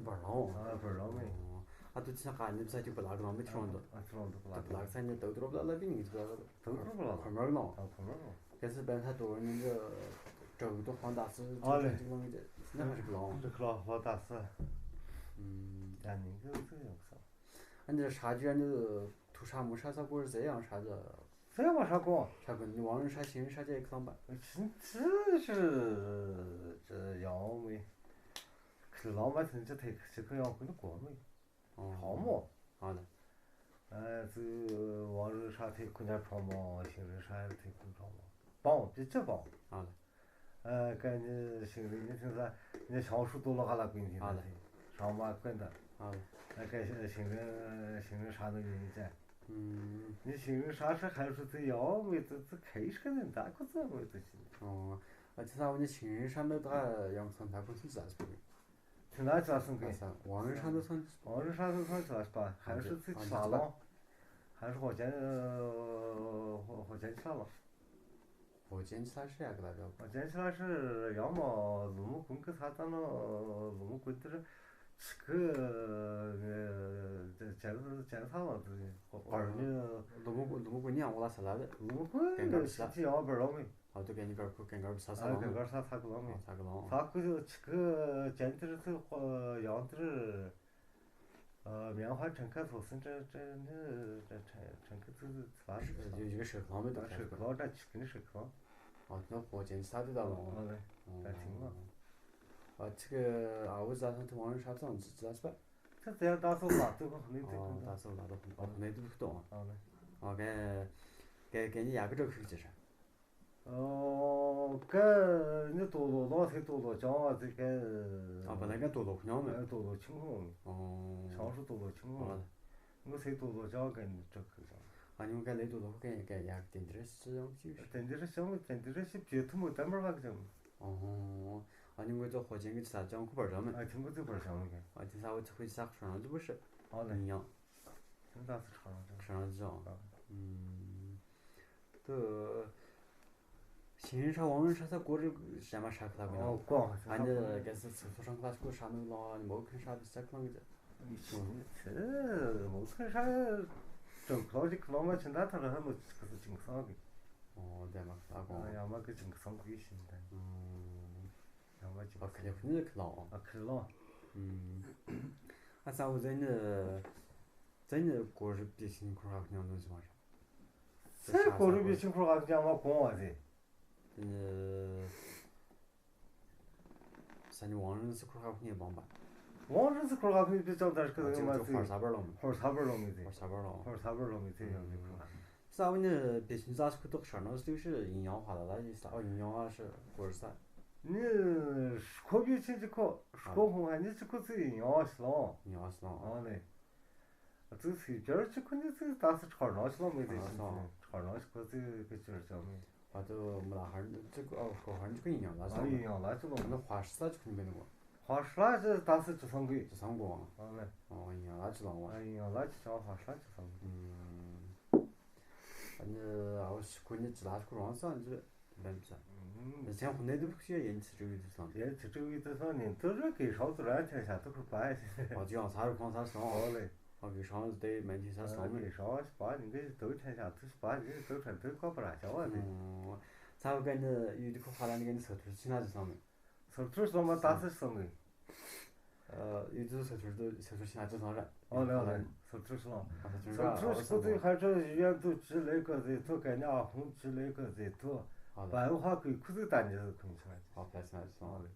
བར་ལོང་། ཨ་བར་ལོང་མི། ཨ་དུ་ཚ་ཀ་ནི་ཚ་ཅིག་པ་ལག་ལོང་མི་ཁྲོང་དུ། ཨ་ཁྲོང་དུ་པ་ལག། པ་ལག་ཚ་ནི་དུ་དུ་རོབ་ལ་ལ་བི་ནི་པ་ལག། དུ་དུ་རོབ་ལ་ལ། ཁོ་མར་ལོང་། ཨ་ཁོ་མར་ལོང་། གལ་སྲིད་བན་ཐ་དུ་ནི་དྲག་དུ་ཧོན་དག་སི་ཨ་ལེ། ཅིག་ལོང་གི་ནི་ཧ་ཞིག་ལོང་། ཅིག་ལོང་ཧོན་དག་སི། ཨུམ། ཡ་ནི་གི་ཚུ་ཡོང་སོང་། ཨ་ནི་ཧྲ་ཇུ་ཨ་ནི་ཐུ་ཧྲ་མུ་ཧྲ་ས་གོ་ར་ཟེ་ཡང་ཧྲ་ཇུ། ཟེ་མ་ཧྲ་གོ། ཧྲ་གོ་ནི་ཝང་ཧྲ་ཤིང་ཧྲ་ཇུ་ཨེ་ཁ་ལོང་པ། ཆིན་ཙི་ཞི་ཅི་ཡོང་མི། ཁི་ལོང་པ་ཆིན་ཙི་ཐེ་ཁི་ཅི་ཁི་ཡོང་ཁུ་ནི་གོ་མི། ཨོ། ཁྲོ་མོ། ཨ་ལེ། ཨ་ཙི་ཝང་རི་ཧྲ་ཐེ་ཁུ་ཉ་ཁྲོ་མོ། ཤིང་རི་ཧྲ་ཐེ་ཁུ་ཁྲོ་མོ། པང་པི་ཅི་པང་། ཨ་ལེ། ཨ་ཀ་ནི་ཤིང་རི་ནི་ཐིང་ས་ནི་ཤང་ཧྲུ་ཏོ་ལོ་ཁ་ལ་ཀུན་ཐིང་ཨ་ལེ། ཤང་མ་ཀུན་ད། ཨ་ལེ། ཨ་ཀ་ཤིང་རི་ཤིང་རི་ཧྲ་ནི་ནི་ཅ། ཨུམ། ནི་ཞིང་རི་ཧྲ་ཧྲ་ཧན་ཧྲུ་ཙི་ཡོང་མེད་ཙི་ཙི་ཁའི་ཤ་ནི་ད་ཁོ་ཙི་མེད་ཙི་ཞིང་། ཨོ། ཨ་ཙི་ས་བོ་ནི་ཞིང་རི་ཧྲ་མེད་ད་ཡོང་སོང་ད་ཁོ་ཙི་ཙི་ཙི་པོ་གི། ཐི་ན་ཙི་ལ་སོང་གི། ཨ་ཙི་ཝང་རི་ཧྲ་འདུ་སོང་། ཝང་རི་ཧྲ་འདུ་སོང་ཙི་ལ་སྤ་ཧན་ཧྲུ་ཙི་ཙི་ལ་ལོང་། ཧན་ཧྲུ་ཧོ་ཅན་ཧོ་ཧོ་ཅན་ཙི་ལ་ལོང་། ཧོ་ཅན་ཆ་ཤི་ཡ་གི་ལ་རོ། ཧོ་ཅན་ཆ་ཤི་ཡང་མོ་ལུ་མུ་ཀུན་གི་ས་ཏ་ནོ་ལུ་མུ་ཀུན་ཏི་རུ་ཆི་གི་ཅན་ཅན་ས་ལོ་ཏི་ཧོ་ཧོ་ནི་ལུ་མུ་ཀུན་ལུ་མུ་ཀུན་ནི་ཡང་ལ་ས་ལ་རེ། ལུ་མུ་ཀུན་ལུ་ཤི་ཅི་ཡང་བར་རོ་མི། ཨ་ཏུ་གན་གར་ཁུ་གན་གར་ས་ས་ལོ་མི། གན་གར་ས་ས་གི་ལོ་མི། ས་གི་ལོ། ས་ཀུ་ཆི་གི་ཅན་ཏི་རུ་ཏི་ཡང་ཏི་རུ། ཨ་མིང་ཧ་ཁྲེང་ཁ་ཚོ་སིན་ཏྲེ་ཏྲེ་ནི་ཏྲེ་ཁྲེང་ཁ་ཚི་ཚི་ཚི་ལ་ཡོད་ཡོད་ཧྲི་ཁ་མི་འདུག་ཧྲི་ཁ་ལོ་ཏྲ་ཆི་ཁི་ནི་ཧྲི་ཁ་ལོ། ཨ་ནོ་ཧོ་ཅན་ས་དེ་ད་ལོ། ཨ་ལེ། ད་ཐིང་ལོ། ཨ་ཅི་གི་ཨ་བུ་ཟ་ཐང་དུ་ཝང་ཧྲ་ཚང་ཅི་ཅི་ལ་སྤ། ཚི་ཚི་ཡང་ད་སོ་ལ་ཏུ་གོ་ནི་ཏུ་ཨ་ད་སོ་ལ་ཏུ་ཨ་ནི་ཏུ་ཏུ་ཨ། ཨ་ལེ། ཨོ་ཁེ། ཁེ་ཁེ་ནི་ཡ་གི་ཏོ་ཁི་ཅི་ཧྲ། ཨོ། ཀ་ནི་དོ་ལོ་ལོ་སེ་དོ་ལོ་ཅང་བ་ཙི་ཀ་ཨ་བ་ན་ཀ་དོ་ལོ་ཁུ་ཉོ་མེ། ཨ་དོ་ལོ་ཆིང་ཧོང་། ཨོ། ཤང་ཧྲུ་དོ་ལོ་ཆིང་ཧོང་། ཨ་ནི་སེ་དོ་ལོ་ཅང་ཀ་ནི་ཀྲག་ཁུ་ཅང་། ཨ་ཉུང་ཀ་ལེ་དོ་ལོ་ཁུ་ཀ་ཡ་ཀ་ཡ་དེ་འདྲ་སི་ཡོང་ཅི། དེ་འདྲ་སི་ཡོང་དེ་འདྲ་སི་བྱེད་ཐུབ་མོ་དམ་པར་བ་ཀ་ཅང་། ཨོ། ཨ་ཉུང་ཀ་ཙོ་ཧོ་ཅན་གི་ས་ཅང་ཁུ་བར་ཅང་མེ། ཨ་ཆིང་ཁུ་ཙི་བར་ཅང་མེ་ཀ་ཨ་ཅི་ས་བ་ཙི་ཁུ་ཅི་ས་ཁུ་ཤང་ཅི་བུ་ཤི། ཨ་ནི་ཡང་། ཁྱིམ་བདག་སུ་ཁྲག་རང་ཅང་། ཁྲག་རང་ཅང་། ཨུམ། དུ། ཞིང་རི་ཧྲ་ཝང་རི་ཧྲ་ས་གོ་རི་ཞ་མ་ཧྲ་ཁ་ལ་གོ་ནོ། ཨོ་གོ། ཨ་ནི་གལ་སྲིད་སུ་སུ་ཧྲང་ཁ་ལ་ཅི་གོ་ཧྲ་ནུ་ལོ་ཨ་ནི་མོ་ཁན་ཧྲ་དུ་ཅག་ལང་གི་ཅག་ཞིང་ཚེ་མོ་ཁན་ཧྲ་ཅང་ཁ་ལ་ཅིག་ལོ་མ་ཆིན་ད་ཐ་ར་ཧ་ནོ་ཅིག་ག་སུ་ཅིང་སང་གི། ཨོ་དེ་མ་ཁ་ལ་གོ། ཨ་ཡ་མ་གི་ཅིང་སང་གི་ཞིང་ད། ཨུམ། ཡང་བ་ཅིག་ཨ་ཁི་ལེ་ཁི་ལེ་ཁི་ལོ། ཨ་ཁི་ལོ། ཨུམ། ཨ་ས་བོ་ཛེ་ནི་ཛེ་ནི་གོ་རི་པི་ཤིན་ཁོ་ར་ཉང་ནོ་ཟི་མ་རེ། སེ་གོ་རི་པི་ཤིན་ཁོ་ར་ཉང་མ་གོང་བ་ཟེ། ཨ་ནི་ས་ནི་ཝང་རིན་སི་ཁོ་ར་ཉེ་བང་བ། ཝང་རིན་སི་ཁོ་ར་ཉེ་པི་ཅང་ད་ཤི་ཁ་ཟི་མ་ཟི། ཧོར་ས་བར་ལོ་མི། ཧོར་ས་བར་ལོ་མི་ཟེ། ཧོར་ས་བར་ལོ། ཧོར་ས་བར་ལོ་མི་ཟེ་ཡང་ཟེ་ཁོ་ར། ས་བོ་ནི་པེ་ཆིན་ཙ་སི་ཁུ་ཏོག་ཤར་ནོ་སི་ཤི་ཡིན་ཡང་ཧ་ལ་ལ་ཡིན་ས། ཨོ་ཡིན་ཡང་ཧ་ཤི་གོ་རི་ས། ནི་ཤི་ཁོ་པེ་ཆིན་ཅི་ཁོ་ཤི་ཁོ་ཧོང་ཧ་ནི་ཅི་ཁོ་ཙི་ཡིན་ཡང་ཧ་ཤི་ལོང་། ཡིན་ཡང་ཧ་ཤི་ལོང་། ཨོ་ནི། ཙི་སི་བྱར་ཅི་ཁོ་ནི་ཙི་ད་སི་ཁྲར་ནོ་ཤི་ལོང་མི་ཙི་ཤི་ཁྲར་ནོ་ཤི་ཁོ་ཙི་གི་ཅི་ར་ཅང་མི། ཨ་ཏོ་མ་ལ་ཧར་ཅི་ཁོ་ཨོ་ཁོ་ཧར་ཅི་ཁོ་ཡིན་ཡང་ལ་ཅི་ལོང་། ཡིན་ཡང་ལ་ཅི་ལོང་། ནི་ཧ་ཤི་ས་ཅི་ཁོ་ནི་མི་ནི་གོ། ཧོར་ས་ཅི་ད་སི་ཅི་སང་གི། ཅི་སང་གོ། ཨ་ལེ། ཨོ་ཡང་ལ་ཅི་ལོང་བ། ཨ་ཡང་ལ་ཅི་ཅང་ཧོར་ས་ཅི་སང་གི། ཨུམ། ཨ་ནི་ཨ་བོ་ཤི་ཁོ་ནི་ཅི་ལ་ཁོ་རང་སང་ཅི་བེམ་ས། ཨུམ། ཨ་ཅང་ཁོ་ནི་དུ་ཕུག་ཤི་ཡ་ཡིན་ཚི་ཅུ་གི་དུ་སང་། ཡིན་ཚི་ཅུ་གི་དུ་སང་ནི་ཏུ་རུ་གི་ཧྲོ་ཏུ་ར་ཐེ་ཤ་ཏུ་ཁུ་པ་ཡ། ཨོ་ཅི་ཡང་ས་རུ་ཁོང་ས་སོང་། ཨོ་ལེ། ཨོ་གི་ཧྲོ་ཏེ་མེན་ཐི་ས་སོང་མེ། གི་ཧྲོ་པ་ནི་གི་ཏུ་ཐེ་ཤ་ཏུ་པ་ནི་ཏུ་ཁྲ་ཏུ་ཁོ་པ་ར་ཤ་བ་ནི། ཨུམ། ས་བོ་ག་ནི་ཡུལ་དུ་ཁོ་ཧ་ལ་ནི་ག་ནི་ས་ཐུར་ཅི་ན་ཅི་སང་མེ། སོར་ཐུར་སོང་མ་ད་སི་སོང་གི། ཨ་ཡུ་ཙི་སོར་ཐུར་དུ་སོར་ཐུར་ཤི་ན་ཅི་སོང་ར། ཨོ་ལེ་ཨོ་ལེ། སོར་ཐུར་སོང་། ཨ་སོར་ཐུར་སོར་ཐུར་སོང་དུ་ཧ་ཅོ་ཡུ་ཡན་དུ་ཅི་ལེ་ག་ཟེ་ཐུ་ག་ནི་ཨ་ཧུང་ཅི་ལེ་ག་ཟེ་ཐུ། ཨོ་ལེ། བན་ཧ་གི་ཁུ་ཙི་ད་ནི་ཁུ་ནི་ཆ་ན་ཅི། ཨོ་ཕེ་སི་ན་ཅི་སོང་། ཨོ་ལེ།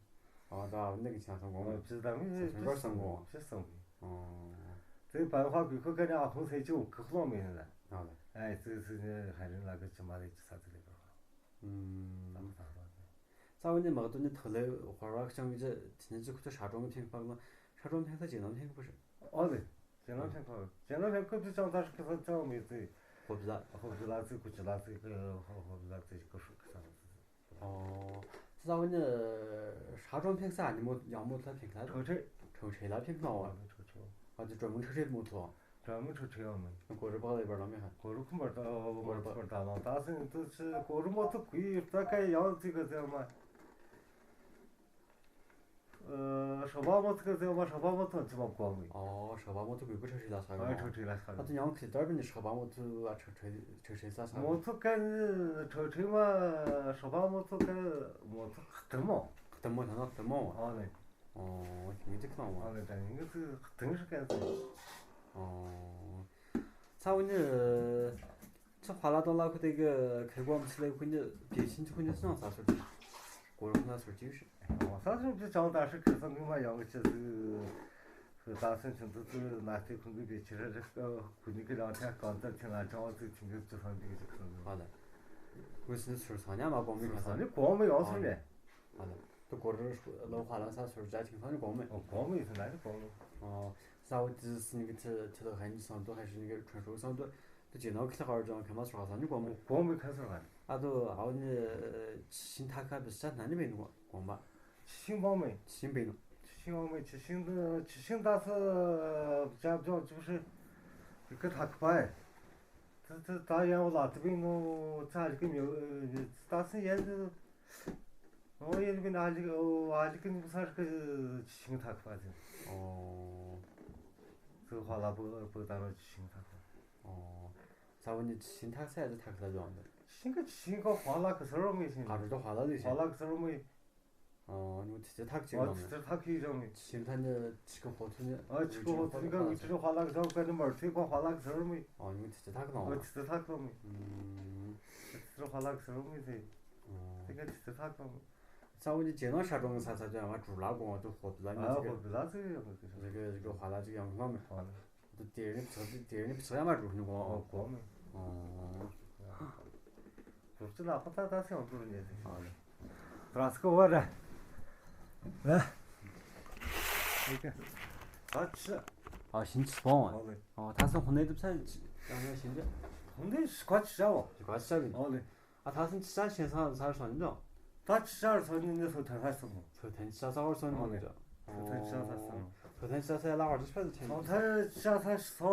ཨོ་ད་ཨ་ནི་གི་ཆ་སོང་གོང་། ཨོ་ཅི་ད་མི་ཅི་སོང་གོང་། ཅི་སོང་གི། ཨོ། ཙི་བན་ཧ་གི་ཁུ་ག་ནི་ཨ་ཧུང་སེ་ཅི་ཁུ་ལོ་མི་ལ། ཨོ་ལེ། ཨེ་ཙི་ཙི་ནི་ཧ་རིན་ལ་གི་ཅི་མ་ལེ་ཅི་ས་ཙི་ལེ་ག། ཨུམ། ཙ་བོ་ནི་མག་ཏོ་ནི་ཐོ་ལེ་ཧོར་བ་ཅང་གི་ཅི་ནི་ཅི་ཁུ་ཏོ་ཧྲ་ཀྲོང་གི་ཐེང་པག་ལ་ཧྲ་ཀྲོང་ཐེང་ས་ཅི་ནང་ཐེང་པོ་ཧྲི། ཨོ་ལེ། ཅི་ནང་ཐེང་པོ་ཅི་ནང་ཐེང་པོ་ཅི་ཅང་ད་ཧྲི་ཁི་ས་ཅང་མི་ཙི། ཧོབ་ལ། ཧོབ་ལ་ཙི་ཁུ་ཅི་ལ་ཙི་ཁི་ཧོབ་ལ་ཙི་ཁུ་ཧྲི་ཁི་ས་ལ་ཙི། ཨོ། ཙ་བོ་ནི་ཧྲ་ཀྲོང་ཐེང་ས་ནི་མོ་ཡང་མོ་ཐ་ཐེང་ལ། ཁྲོ་ཁྲེ། ཁྲོ་ཁྲེ་ལ་ཐེང་ལ་ཨོ། ཁྲོ་ཁྲེ། ཨོ་ཙི་ཀྲོ་མོ་ཁྲོ་ཁྲེ་མོ་ཐོ། ཀྲ་མི་ཁྲོ་ཁྲེ་ཡོད་མེད། གོ་རུ་པག་ལེ་བར་ལ་མེ་ཧ། གོ་རུ་ཁུམ་བར་ད་གོ་རུ་པག་བར་ད་ལ་ད་སེང་དུ་ཆི་གོ་རུ་མོ་ཐུ་གུ་ཡི་ད་ཀ་ཡང་ཙི་ག་ཙེ་མ། ཨ་ཧྲ་བ་མོ་ཐུ་ག་ཙེ་མ་ཧྲ་བ་མོ་ཐུ་ཅི་མ་གོ་མི། ཨོ་ཧྲ་བ་མོ་ཐུ་གུ་གུ་ཁྲོ་ཁྲེ་ལ་ས་ག། ཨ་ཁྲོ་ཁྲེ་ལ་ས་ག། ཨ་ཏུ་ཡང་ཁི་ཏར་བི་ནི་ཧྲ་བ་མོ་ཐུ་ཨ་ཁྲོ་ཁྲེ་ཁྲོ་ཁྲེ་ས་ས་ག། མོ་ཐུ་ཀ་ནི་ཁྲོ་ཁྲེ་མ་ཧྲ་བ་མོ་ཐུ་ཀ་མོ་ཐུ་ཁ་ཏུ་མོ། ཁ་ཏུ་མོ་ཐ་ན་ཁ་ཏུ་མོ། ཨོ་ནི། ཨོ་ཉིང་ཅིག་ཁ་ཏུ་མོ། ཨོ་ནི་ད་ཉིང་ཅིག་ཁ་ཏུ་ཤི་ཀ་ཙེ། ཨོ། ཚ་བོ་ནི། ཚ་ཕ་ལ་དང་ལ་ཁུ་དེ་གི་ཁེ་གོམ་ཚི་ལེ་ཁུ་ནི་བེ་ཤིན་ཚུ་ཁུ་ནི་སུ་ནང་ས་སོར་ཅི། གོ་རུ་ཁུ་ན་སོར་ཅི་ཡོད་ཤི། ཨོ་ས་སོར་ཅི་ཅང་ད་ཧྲི་ཁེ་སང་གི་མ་ཡང་གི་ཅི་ཟི། ཧུ་ད་སེན་ཆུན་ཏུ་ཏུ་ན་སྟེ་ཁུ་གི་བེ་ཆི་ར་རི་ཁུ་ནི་གི་རང་ཐ་གང་ད་ཐེ་ན་ཅང་བ་ཙི་ཐིང་གི་ཅི་སང་གི་ཅི་ཁུ་ནི། ཧ་ལ། ཁུ་སི་ནི་སོར་སང་ཉ་མ་གོ་མི་ཁ་ས། སོར་སང་ནི་གོ་མི་ཡོང་སོང་ནི། ཨ་ལ། ཏུ་གོ་རུ་ལོ་ཧ་ལ་ས་སོར་ཇ་ཐིང་སང་ནི་གོ་མི། ཨོ་གོ་མི་ཡོང་སོང་ནི་གོ་མི། ཨོ། ས་བོ་ཏི་སི་ནི་གི་ཏི་ཏི་ལོ་ཧན་ཇི་སང་ཏུ་ཧན་ཞི་ནི་གི་ཁྲོན་ཁྲོ་སང་ཏུ་ ཏེ་ཇེ་ནོ་ཁི་ལ་ཀ་བར་ཅང་ཁེ་མ་སོ་ར་ས་ནི་གོ་མོ། གོ་མོ་ཁ་སོ་ར། ཨ་ཏོ་ཨའོ་ནི་ཇི་ཤིང་ཐག་ཁ་བི་ས་ན་ནི་བེ་ནོ་གོ་མ། ཇི་ཤིང་བང་མེ། ཇི་ཤིང་བེ་ནོ། ཇི་ཤིང་བང་མེ། ཇི་ཤིང་ཏེ་ཇི་ཤིང་ཏ་སི་ཇབ་ཇོ་ཇུ་ཧྲི་ཏེ་ཀ་ཐག་པ་ཡ། ཏེ་ཏེ་ཏ་ཡང་བོ་ལ་ཏེ་བེ་ནོ་ཙ་ལི་ཀི་མེ་ཏ་སི་ཡ་ཏེ། ཨོ་ཡེ་ནི་བི་ན་ལི་ཨོ་ཨ་ལི་ཀི་ནི་བུ་ས་རི་ཀི་ཇི་ཤིང་ཐག་པ་ཏེ། ཨོ། ཏེ་ཧོ་ལ་བུ་བུ་ཏ་རོ་ཇི་ཤིང་ཐག་པ། ཨོ། ས་བོ་ནི་ཇི་ཤིང་ཐག་ས་ཡ་ཏེ་ཐག་ས་ཇོ་ཨ་ཏེ། ཇི་ཤིང་ཀ་ཇི་ཤིང་ཀ་ཧོ་ལ་ཀི་ས་རོ་མེ་ཤིང་། ཨ་རོ་ཏོ་ཧོ་ལ་ལི་ཤིང་། ཧོ་ལ་ཀི་ས་རོ་མེ། ཨོ་ནི་ཏི་ཏི་ཐག་ཅིག་ཨོ་ལོ་མེ། ཏི་ཏི་ཐག་ཅིག་ཇོ་མེ། ཇི་ཤིང་ཐ་ནི་ཅི་ཀ་ཧོ་ཐུ་ནི། ཨོ་ཅི་ཀ་ཧོ་ཐུ་ནི་ཀ་ཝི་ཅི་རོ་ཧོ་ལ་ཀི་ས་རོ་ཀ་ནི་མར་ཐི་ཀ་ཧོ་ལ་ཀི་ས་རོ་མེ། ཨོ་ནི་ཏི་ཏི་ཐག་ལོ་མེ། ཨོ་ཏི་ཏི་ཐག་ལོ་མེ། ཨུམ། ཏི་ཏི་རོ་ཧོ་ལ་ཀི་ས་རོ་མེ་ཏེ། ཨོ། ཏེ་ཀ་ཏི་ཏི་ཐག་ལོ་མེ། ས་བོ་ནི་ཇེ་ནོ་ཤ་ཀྲོང་ས་ས་ཇོ་ཡ་མ་ཀྲུ་ལ་གོ་ཏོ་ཧོ་ཏུ་ལ་ནི་ཨ་ཧོ་ཏུ་ལ་ཏེ་ཡང་ཏེ་ཀ་ཀ་ཧོ་ལ་ཅིག་ཡང་ལོ་མེ། ཨོ། ཏེ་ཏེ་རི་ཕྱག་ཏེ་རི་ཕྱག་ཡ་མ་ཀྲུ་ནི་གོ། ཨོ་གོ་མེ། ཨོ། ཀྲུ་ཅི་ལ་ཁོ་ཏ་ཏ་སེ་ཡང་ཀྲུ་ནི་ཏེ། ཨོ་ལེ། ཏྲ་སི་ཀོ་བ་ར། ལ། ཨེ་ཀ། ཨ་ཅི། ཨ་ཞིང་ཅི་སྤང་བ། ཨོ་ལེ། ཨོ་ཏ་སེ་ཧོ་ནེ་ཏུ་ས་ཅི་ཡང་ཡ་ཞིང་ཅི། ཧོ་ནེ་ཤ་ཀ་ཅི་ཤ་བ། ཤ་ཀ་ཅི་ཤ་བ། ཨོ་ལེ། ཨ་ཏ་སེ་ཅི་ཤ་ཤེ་ས་ས་ཤ་ནི་ནོ། ཏ་ཅི་ཤ་ས་ནི་ནི་སོ་ཐན་ས་སོ་མོ། སོ་ཐན་ཅི་ཤ་ས་བར་སོ་ནི་མོ། ཨོ་ལེ། སོ་ཐན་ཅི་ཤ་ས་སོ་མོ། སོ་ཐན་ཅི་ཤ་ས་ལ་བར་ཅི་ཕ་ཏུ་ཆེན། སོ་ཐན་ཅི་ཤ་ས་སོ་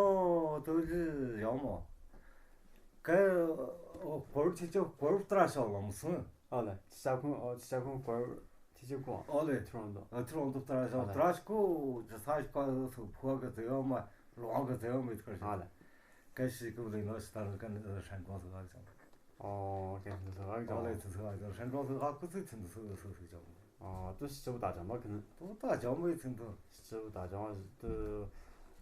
ཏུ་ལི་ཡོ་མོ། ཀ་ཨོ་གོར་ཅི་ཅོ་གོར་ཏྲ་ཤོ་ལོ་མོ་སུ། ཨོ་ལེ། ཅི་ཤ་ཁུང་ཨོ་ཅི་ཤ་ཁུང་གོར་ཅི་ཅོ་ཁུང་། ཨོ་ལེ། ཐུ་རོང་ཏོ། ཨ་ཐུ་རོང་ཏོ་ཏྲ་ཤོ་ཨོ་ལེ། ཏྲ་ཤོ་ཀོ་ཅི་ས་ཤོ་ཀ་སུ་ཕུ་ཀ་ཛེ་ཡོ་མ་ལོ་ཀ་ཛེ་ཡོ་མེ་ཏུ་ཀ་ཤི། ཨོ་ལེ། ཀ་ཤི་ཀུ་ལེ་ནོ་ཤི་ཏ་ནོ་ཀ་ནི་ཧྲན་ཀོང་སུ་ཀ་ཅང་། ཨོ་ཀ་ཤི་ཏ་སུ་ཀ་ཅང་། ཨོ་ལེ་ཏ་སུ་ཀ་ཅང་ཧྲན་ཀོང་སུ་ཀ་ཀུ་ཙི་ཚིན་ཏུ་སུ་སུ་སུ་ཅང་། ཨོ་ཏུ་ཤི་ཅོ་བུ་ཏ་ཅང་མ་ཁི་ནི། ཏུ་ཏ་ཅང་མ་ཡི་ཚིན་ཏུ། ཤི་ཅོ་བུ་ཏ་ཅང་ཏུ།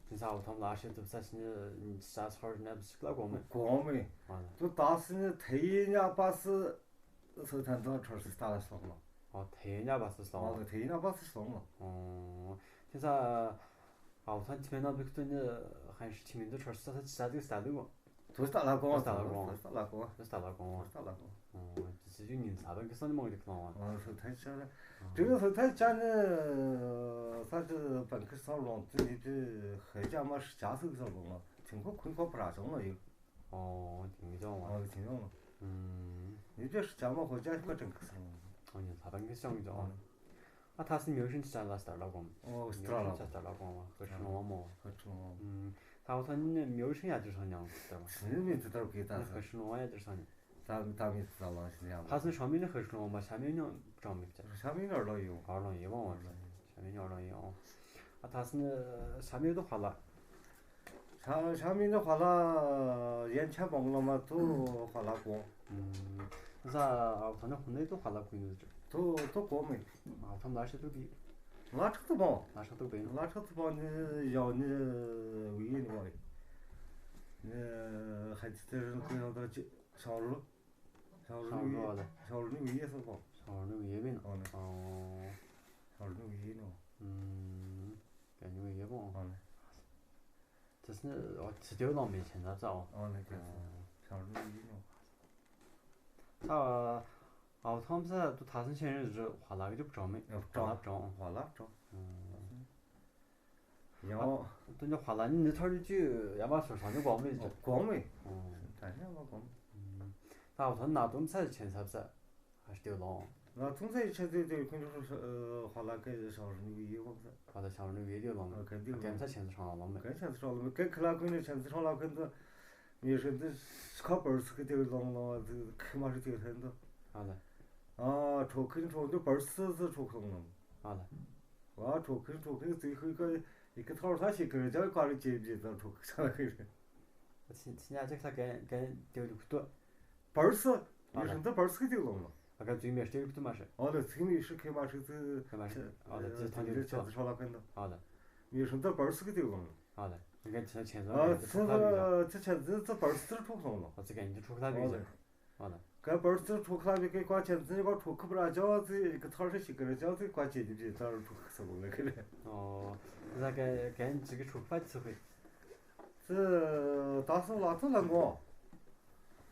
ཏི་ས་ཨོ་ཐོམ་ལ་ཤི་ཏུ་ས་ཤི་ནི་ཤ་སོར་ནེ་ཤི་ཀ་ལ་གོ་མེ། གོ་མེ། ཨོ་ལེ། ཏུ་ཏ་སི་ནི་ཐེ་ཡི་ཉ་པ་སི། སོ་ཐན་ཏོ་ཁྲོར་སི་ཏ་ལ་སོང་ལོ། ཨོ་ཐེ་ཉ་པ་སི་སོང་ལོ། ཨོ་ཐེ་ཉ་པ་སི་སོང་ལོ། ཨོ། ཁྱེད་ས་ཨའོ་ཐན་ཐི་མེ་ན་བིག་ཏུ་ནི་ཧན་ཤི་ཆི་མིན་ཏུ་ཁྲོར་སི་ཏ་ས་ཅི་ས་ཏི་སྟ་ལུ་གོ། ཏུ་སྟ་ལ་གོ། ཏུ་སྟ་ལ་གོ། ཏུ་སྟ་ལ་གོ། ཏུ་སྟ་ལ་གོ། ཏུ་སྟ་ལ་གོ། ཨོ་ཅི་ཅི་ཡུན་ཉིན་ས་བན་གི་སོ་ནི་མོང་རིག་ལོང་བ། ཨོ་སོ་ཐན་ཅ་ལ། ཏུ་སོ་ཐན་ཅ་ནི་ས་ཅི་བན་གི་སོ་ལོང་ཏུ་ཡི་ཏུ་ཧེ་ཅ་མ་ཧྲི་ཅ་སུ་གི་སོ་ལོང་ལོ། ཐིང་ཁོ་ཁུན་ཁོ་པ་ར་སོང་ལོ་ཡོད། ཨོ་དེ་མི་ཅོང་བ། ཨོ་དེ་མི་ཅོང་བ། ཨུམ། ནི་ཅོ་ཤི་ཅ་མ་ཧོ་ཅ་ཤི་པ་ཀྲང་ཀི་སོང་། ཨོ་ནི་ལ་པན་གི་ཅོང་ཅོང་། ཨོ། ཨ་ཐ་སི་མིའུ་ཤིན་ཅ་ལ་སྟར་ལ་གོམ། ཨོ་སྟར་ལ་གོམ། མིའུ་ཤིན་ཅ་སྟར་ལ་གོམ་བ། ཧ་ཤི་ནོ་བ་མོ། ཧ་ཤི་ནོ་བ། ཨུམ། ཐ་ཧོ་ཐ་ནི་མིའུ་ཤིན་ཡ་ཅི་སང་ཉང་སྟར་མ། ཤི་ནི་མི་ཏི་ཏར་གི་ཏ་ཧ་ཤི་ནོ་བ་ཡ་ཅི་སང་ཉང་། ཏ་ཏ་མི་ཏི་ཏར་ལ་ཤི་ཉང་། ཐ་སི་ཤ་མི་ནི་ཧ་ཤི་ནོ་བ་ཤ་མི་ཉང་ཅང་མི་ཅ། ཤ་མི་ཉང་ལོ་ཡོ། ཨ་ལོ་ཡོ་བ་མོ། ཤ་མི་ཉང་ལོ་ཡོ། ཨ་ཐ་སི་ནི་ཤ་མི་དོ་ཧ་ལ། ཤ་ཤ་མི་ནི་ཧ་ལ་ཡན་ཆད་བང་ལ་མ་ཏོ་ཧ་ལ་གོ། ཨུམ། ས་ཨའོ་ཐ་ནི་ཧུ་ནེ་ཏོ་ཧ་ལ་གོ་ནི་ཏོ་ཏོ་གོ་མེ། ཨའོ་ཐ་ལ་ཤ་ཏོ་གི། ལ་ཁྲག་ཏོ་བང་། ལ་ཁྲག་ཏོ་བེ་ནི། ལ་ཁྲག་ཏོ་བང་ནི་ཡོ་ནི་བི་ཡེ་ནི་བ་ཡེ། ནི་ཧན་ཅི་ཏེ་རིན་ཁོ་ཡོ་ད་ཅི་ཤང་རུ། ཤང་རུ་ནི་བི་ཡེ། ཤང་རུ་ནི་བི་ཡེ་སོ་བང་། ཤང་རུ་ནི་བི་ཡེ་བེ་ནི། ཨོ་ནི། ཨོ། ཤང་རུ་ནི་བི་ཡེ་ནི། ཨུམ། ག་ནི་བི་ཡེ་བང་། ཨོ་ནི། ཅི་སི་ནི་ཨོ་ཅི་ཏེ་ལོང་མེ་ཆེན་ཛ་ཙ་ཨོ། ཨོ་ནི་ཏེ་ཤང་རུ་ནི་ཡིན་ནོ། ད་ཨའོ་ཐོམ་ས་ཏུ་ཐ་སན་ཆེན་རི་ཧ་ལ་གི་ཏུ་བྲོ་མེ། ཧ་ལ་བྲོ། ཧ་ལ་བྲོ། ཡང་ཏུ་ནི་ཧ་ལ་ནི་ནི་ཐོར་ནི་ཅི་ཡ་མ་སོ་ས་ནི་གོ་མེ་ཅི། གོ་མེ། ད་ནི་ཡ་མ་གོ་མེ། ད་ཨའོ་ཐོམ་ན་ཏུམ་ས་ཆེན་ས་ས། ཨ་ཤི་ཏེ་ལོང་། ང་ཚོང་ཚེ་ཆེ་ཚེ་ཏེ་ཁོང་ཚོ་ཧ་ལ་ཀེ་ཞང་རུ་ནི་ཡེ་བོ་ས། ཧ་ལ་ཞང་རུ་ནི་ཡེ་ཏེ་ལོང་། ཨ་ཀེ་ཏེ་ལོང་། ཀེ་ས་ཆེན་ཚ་ཧྲང་ལོང་མེ། ཀེ་ཆེན་ཚ་ཧྲང་ལོང་མེ། ཀེ་ཁི་ལ་ཁོང་ནི་ཆེན་ཚ་ཧྲང་ལ་ཁོང་ཚོ་མི་ཧྲན་ཏེ་ཁ་པར་སི་ཀེ་ཏེ་ལོང་ལོང་ཨ་ཏེ་ཁི་མ་ཧྲི་ཏེ་ཧྲན་ཏོ། ཧ་ལ། ཨ་ཁྲོ་ཁིན་ཁྲོ་ཏེ་པར་སི་སི་ཁྲོ་ཁིན་ལོང་། ཧ་ལ། ཨ་ཁྲོ་ཁིན་ཁྲོ་ཁིན་ཙི་ཁི་ཀ་ཡི་ཀེ་ཐོར་ས་ཤི་ཀེ་རེ་ཇ་ཀ་རི་ཅེ་བྱེ་ད་ཁྲོ་ཁིན་ས་ལ་ཁི་རེ། ཚི་ཚི་ཉ་ཅེག་ས་ཀེ་ཀེ་ཏེ་ལུག་ཏོ། པར་སི། མི་ཧྲན་ཏེ་པར་སི་ཀེ་ཏེ་ལོང་ལོ། ཨ་ཀ་ཙི་མི་ཧྲི་ལུག་ཏོ་མ་ཧྲི། ཨོ་ལེ་ཙི་མི་ཧྲི་ཁེ་མ་ཧྲི་ཙི། ཁེ་མ་ཧྲི། ཨོ་ལེ་ཙི་ཐོང་ཏེ་ལུག་ཏོ། ཧ་ལ། མི་ཧྲན་ཏེ་པར་སི་ཀེ་ཏེ་ལོང་ལོ། ཧ་ལ། ཨ་ཀ་ཙི་ཆེན་ཟོ། ཨ་ཙི་ཙི་ཆེན་ཙི་ཙི་པར་སི་ཁྲོ་ཁིན་ལོང་ལོ། ཨ་ཙི་ཀ་ནི་ཁྲོ་ཁིན་ལ་བི་ཟེར། ཨོ་ལེ། ཧ་ལ། ཀ་པར་སི་ཁྲོ་ཁིན་ལ་བི་ཀེ་ཀ་ཆེན་ཙི་ཀ་ཁྲོ་ཁིན་པ་ར་ཅོ་ཙི་ཀེ་ཐོར་ཧྲི་ཤི་ཀེ་རེ་ཅོ་ཙི་ཀ་ཅེ་ཏེ་བྱེ་ད་ཁྲོ་ཁིན་ས་ལོང་ལེ་ཁེ་རེ། ཨོ། ཟ་ཀ་ཀ་ནི་ཙི་ཀེ་ཁྲོ་ཁིན་པ་ཙི་ཁོ། ཙི་ད་སོ་ལ་ཙི་ལ་ངོ་།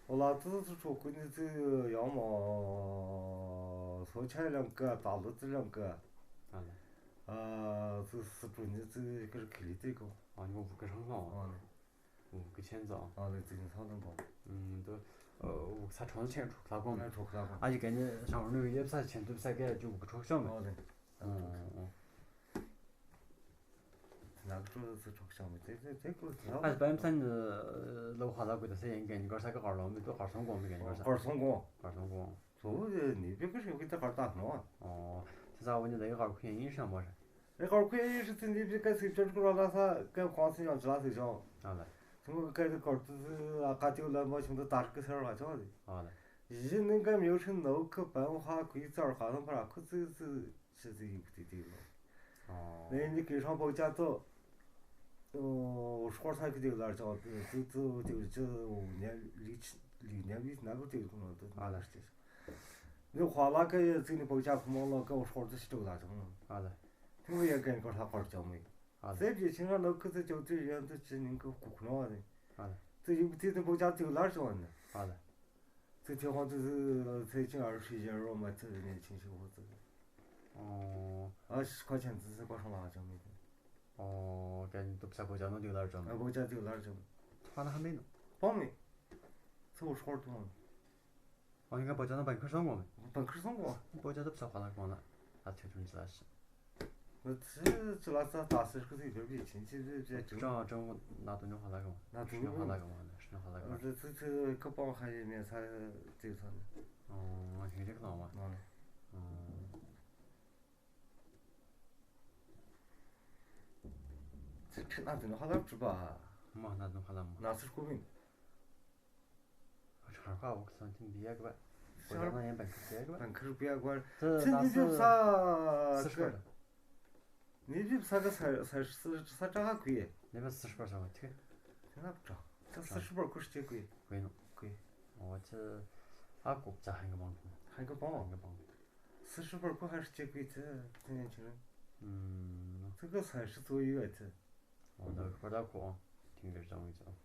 ཨོ་ལ་ཙི་ཙི་ཁྲོ་ཁིན་ནི་ཙི་ཡང་མོ། སོ་ཆ་ལང་ཀ་ད་ལོ་ཙི་ལང་ཀ། ཨ་ལ། ཨ་ཙི་སི་ཏུ་ནི་ཙི་ཀེ་རི་ཁི་ལི་ཏེ་ཀོ། ཨ་ནི་མོ་བུ་ཀེ་ཧྲང་ལོ། ཨ་ནི། ཨོ། གི་ཆེན་ཙོ། ཨ་ལེ། ཙི་ནི་ཚང་དང་གོ། ཨུམ། དོ། ཨོ། ས་ཁྲོན་ཆེན་འཕྲོག་ལ་གོ། ཨ། འཕྲོག་ལ་གོ། ཨ་ཡི་གེ་ནི་ཞང་རུ་ནུ་ཡེབ་ས་ཆེན་ཏུབ་ས་གེ་ཅུ་གི་འཕྲོག་ཤོ་མེ། ཨ་ལེ། ཨོ། ཨོ། ནག་ཏྲོ་སི་འཕྲོག་ཤོ་མེ། ཙེ་ཙེ་ཙེ་ཀོ་ལ། ཨ་པ་ཡམ་ས་ནི་ལོ་ཧ་ལ་གོ་ད་སེ་ཡེན་གེ་ནི་གར་ས་ག་གར་ལོ་མེ། དོ་གར་སོང་གོ་མེ་གེ་ནི་གར་ས། གར་སོང་གོ། གར་སོང་གོ། ཚོ་བོ་ནི་བེ་ཀ་ཤོ་གི་ད་གར་ད་ནོ། ཨོ། ཚེ་ས་བོ་ནི་ད་ཡི་གར་ཁུ་ཡེན་ཤ་མོ་རེ། ཨེ་གར་ཁུ་ཡེན་ཤ་ཚེ་ནི་བེ་ཀ་སི་ཅོ་ཀུ་ར་ལ་ས་ཀ་ཁོང་སི་ཡང་ཅ་ལ་སི་ཅོ། ཨ་ལེ། ཚེ་ངོ་ཀ་དི་གར་ཏུ་ཨ་ཀ་ཏི་ལ་མ་ཆུང་ད་དར་ཀི་སར་བ་ཅོ་ལེ། ཨ་ལེ། ཡི་ནི་ཀ་མྱོ་ཤིན་ནོ་ཀ་པན་ཧ་ཁུ་ཡི་ཙར་ཁ་ལམ་པ་ར་ཁུ་ཙི་ཙི་ཤི་ཙི་ཡུག་ཏི་ཏི་ལོ། ཨོ། ནི་ནི་ཀི་ཧྲང་པོ་ཅ་ཏོ། ཨོ། ཧོར་ས་ཀི་ཏི་ལར་ཅོ་ཏི་ཏི་ཏི་ཏི་ཨོ་ཉ་ལི་ལི་ཉ་ལི་ན་གུ་ཏི་ལུ་ནོ་ཏོ། ཨ་ལ་ཤི། ནི་ཧ་ལ་ཀ་ཡ་ཙི་ནི་པོ་ཅ་ཁུ་མོ་ལོ་ཀ་ཧོར་ཏི་ཤི་ཏོ་ལ་ཅོ། ཨ་ལ། ཐིང་ཡ་ཀན་ཀོ་ཧ་ཀོར་ཅོ་མེ། ཨ་ལ། ཟེ་བྱེ་ཆིང་ར་ནོ་ཀི་ཙི་ཅོ་ཏི་ཡན་ཏི་ཅི་ནིང་ཀི་ཀུ་ཀུ་ནོ་ཨ་ནི། ཨ་ལ། ཙི་ཡུག་ཏི་ཏི་པོ་ཅ་ཏི་ལར་ཅོ་ཨ་ནི། ཨ་ལ། ཙི་ཐེ་ཧོང་ཙི་ཙི་ཚེ་ཅིང་ཨར་ཧྲི་ཡ་རོ་མ་ཙི་ནེ་ཆིང་ཤི་ཧོ་ཙི། ཨོ། ཨ་ཤི་ཁ་ཆེན་ཙི་ཙི་ཀོ་ཧྲང་ལ་ཅོ་མེ་ཏེ། ཨོ། ཀན་ཏུབ་ས་པོ་ཅ་ནོ་ཏི་ལར་ཅོ་མེ། ཨ་པོ་ཅ་ཏི་ལར་ཅོ་མེ། ཧ་ན་ཧ་མེ་ནོ། པོ་མེ། ཚོ་ཧྲོར་ཏུ་ཧོང་། ཨོ་ཡིན་ག་པོ་ཅ་ནོ་པན་ཁུར་སོང་གོ་མེ། པན་ཁུར་སོང་གོ། པོ་ཅ་ཏུབ་ས་ཧ་ལ་གོ་ན། ཨ་ཚེ་ཐུན་ཙ་ཤི། ང་ཚེ་ཅི་ལ་ཙ་ད་སི་ཁུ་ཚི་བེར་བི་ཆིན་ཅི་བེ་བེ་ཅུང་། ཅང་ཅང་ན་དུ་ཉོ་ཧ་ལ་གོ། ན་དུ་ཉོ་ཧ་ལ་གོ་མ་ན་ཤི་ཉོ་ཧ་ལ་གོ། ང་ཚེ་ཚེ་ཚེ་ཀ་པང་ཧ་ཡེ་མེ་ས་ཅི་ཚ་ནི། ཨོ། ང་ཧི་རིག་ལ་མ། ཨོ། ཚེ་ཁྲི་ན་དུ་ཉོ་ཧ་ལ་ཅུ་པ། མ་ན་དུ་ཧ་ལ་མ། ན་སི་ཁུ་བིན། ཧྲ་ཁ་འོག་སང་ཐིམ་བི་ཡ་གི་བ། ཧྲ་ཁ་ན་ཡན་པན་ཁུར་བི་ཡ་གི་བ། པན་ཁུར་བི་ཡ་གི་བ། ཚེ་ནི་བི་ས་ཀ། ནི་བི་ས་ཀ་ས་ས་ས་ས་ཀ་ཁུ་ཡེ། ནི་བི་ས་ས་ས་ཁུ་ཡེ། ཚེ་ན་བྲ། ཚེ་ས་ས་ས་ཁུ་ཤི་ཅེ་ཁུ་ཡེ། ཁུ་ཡེ་ནོ། ཁུ་ཡེ། ཨོ་ཚེ། ཨ་ཀོ་ཙ་ཧན་གི་བང་ཁུ། ཧན་གི་བང་། ཧན་གི་བང་། ས་ས་ས་ཁུ་ཧ་ཤི་ཅེ་ཁུ་ཡེ་ཚེ་ཚེ་ནེ་ཆི་ནི། ཚེ་ཀ་ས་ཤི་ཚོ་ཡེ་བ་ཚེ། ཨོ་ན་ཁོ་ད་ཁོ་ཨང་། ཐིང་གེར་ཅང་ཡིན་ཙང་།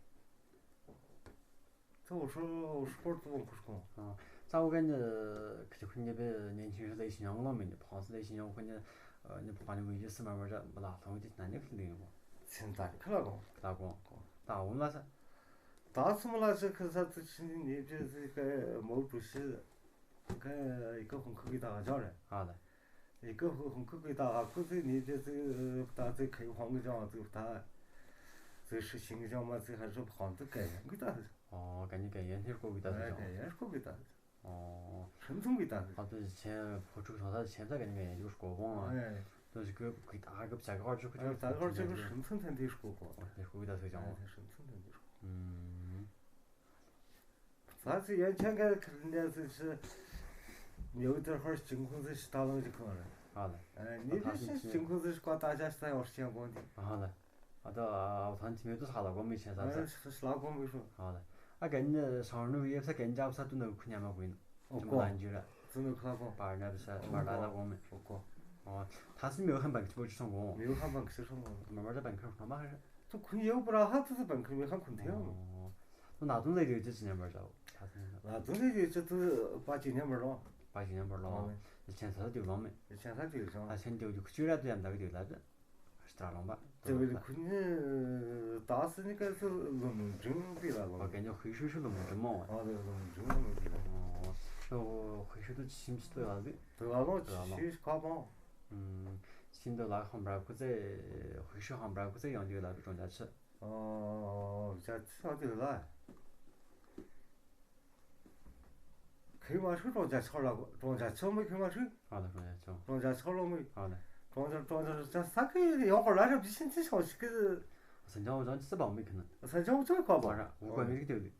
ཚོ་ཧྲོ་ཧྲོ་ཏུ་བང་ཁུ་ཤོང་། ཨ། ཙ་བོ་གན་ཁི་ཁུ་ཉེ་བེ་ཉེན་ཆིང་ཧྲི་ལེ་ཤི་ཉང་ལོ་མེ་ནི་ཕོང་སི་ལེ་ཤི་ཉང་ཁུ་ཉེ་ཉེ་ཕོང་ཉེ་བི་ཡི་སི་མ་མ་ར་མ་ལ་ཐོང་ཏི་ན་ཉེ་ཁི་ལེ་ཡོང་། ཚིན་ད་ཁི་ལ་གོང་། ཁི་ལ་གོང་། ད་འོ་མ་ལ་ས། ད་སུ་མ་ལ་ས་ཁི་ས་ཏུ་ཆིན་ཉེ་བེ་སི་ཀ་མོ་ཀྲུ་ཤི། ཀ་ཡི་ཀ་ཧུང་ཁུ་གི་ད་ག་ཇོ་རེ། ཨ་ལ། ཡི་ཀ་ཧུ་ཧུང་ཁུ་གི་ད་ག་ཁུ་ཙི་ནི་ཙི་ཙི་ད་ཙི་ཁའི་ཧོང་གི་ཅང་ཙི་ད་ཙི་ཧྲི་ཤིང་གི་ཅང་མ་ཙི་ཧ་ཧྲི་ཧོང་ཙི་ག་ཡང་གི་ད་ཙི། ཨོ་ག་ནི་ག་ཡང་ཧྲི་ཀོ་གི་ད་ཙི་ཅང་། ག་ཡང་ཧྲི་ཀོ་གི་ད་ཙི། ཨོ་ཧྲིམ་ཚུང་གི་ད་ཙི། ཨ་ཏུ་ཆེན་ཕོ་ཕྲུག་ཐོང་ད་ཆེན་ད་ག་ནི་ག་ཡང་ཡུ་ཧྲི་ཀོ་གོང་ཨ། ཏུ་ཞིག་གི་གི་ད་གི་བྱ་གི་ཧོར་ཅོ་ཁུ་ཅོ་ད་གི་ཧོར་ཅོ་ཁུ་ཧྲིམ་ཚུང་ཐན་ཏི་ཧྲི་ཀོ་གོ། ཧྲི་ཀོ་གི་ད་ཙི་ཅང་། ཧྲིམ་ཚུང་ཐན་ཏི་ཧྲི་ཀོ། ཨུམ། ཙ་ཙི་ཡན་ཆད་ག་ཁ་ལིན་ཡ་ཙི་ཤི། ཉེ་བོ་ཏེ་ཧོར་ཅིང་ཁུང་ཙི་ཤི་ད་ལོང་ཅིག་ཁོང་རེ། ཨ་ལ། ཨ་ནི་ཨ་ཏ་ཕི་ཤི་ཅིང་ཁུང་ཙི་ཤི་ཀོ་ཏ་ཅ་ཤི་ཏ་ཡོར་ཤི་ཡང་གོང་ཏི། ཨ་ལ། ཨ་ཏ་ཨ་ཐང་ཅི་མེ་ཏུ་ས་ལ་གོ་མི་ཆེན་ས་ཨ་ས། ཤི་ལ་གོ་མི་ཤོ། ཨ་ལ། ཨ་གན་ནི་ཤང་ནུ་ཡེབ་ས་གན་ཇབ་ས་ཏུ་ནུ་ཁུ་ཉ་མ་གུ་ཡིན། ཨོ་ཅི་མ་ལ་ཨན་ཇི་ར། ཙི་ནུ་ཁ་གོ། པར་ན་བི་ས་པར་ལ་ལ་གོ་མི། ཨོ་གོ། ཨོ་ཐ་སི་མེ་ཁན་བང་ཁི་པོ་ཅི་སོང་གོ། མེ་ཁན་བང་ཁི་སོང་གོ། མ་མ་ཏ་བང་ཁི་ར་མ་ཧ་ར། ཏུ་ཁུ་ཡེ་བུ་ར་ཧ་ཏུ་ཏུ་བང་ཁུ་མེ་ཁ་ཁུན་ཐེ་ཡོ། ཏུ་ན་དུང་ལེ་ཡོ་ཅི་ཅི་ཉམ་པར་ཞའོ། ན་དུང་ལེ་ཡོ་ཅི་ཏུ་པ་ཅི་ཉམ་པར་ལོ། པ་ཅི་ཉམ་པར་ལོ། ཨ་ཆེན་ས་ཏུ་ལོ་མེ། ཆེན་ས་ཏུ་ལོ། ཨ་ཆེན་ཏུ་ཡོ་ཁུ་ཅི་ར་ཏུ་ཡམ་ད་གི་ཏུ་ལ་ཏུ། ཨ་ཤི་ཏ་ལོང་པ། ཏེ་བེ་ཁུ་ནི་ད་སི་ནི་ཀ་སི་ལོ་མུན་ཅུང་པི་ལ་ལོ། ཨ་གན་ཉོ་ཧུ་ཤུ་ཤུ་ལོ་མུན་ཅུང་མོ། ཨ་ལེ་ལོ་མུན་ཅུང་ལོ་མུན་ཅུང་མོ། ཨོ་ཧུ་ཤུ་ཏུ་ཆིམ་ཆི་ཏུ་ལ་ལི། ཏུ་ལ་ལོ་ཆི་ཤུ་ཁ་པོ། ཨུམ། ཤིན་ཏུ་ལ་ཧམ་ར་ཀུ་ཙེ། ཧུ་ཤུ་ཧམ་ར་ཀུ་ཙེ་ཡོང་དུས་ལ་ཀྲོང་ཇ་ཆི། ཨོ་ཇ་ཆི་ཡོང་དུས་ལ། ཁི་མ་ཧྲུ་ཀྲོང་ཇ་ཆི་ལ་ཀྲོང་ཇ་ཆི་མི་ཁི་མ་ཧྲུ། ཨ་ལ་ཀྲོང་ཇ་ཆི། ཀྲོང་ཇ་ཆི་ལོ་མི། ཨ་ལ། ཀྲོང་ཇ་ཀྲོང་ཇ་ཇ་ས་ཀི་ཡོང་ཁོ་ལ་ར་བི་ཤིན་ཅི་ཤོ་ཤི་ཀི། སན་ཇང་ཇང་ཅི་སི་བང་མི་ཁི་ན། སན་ཇང་ཇང་ཁོ་བ་ར། འུ་ཀ་མི་རིག་དེ་ལི།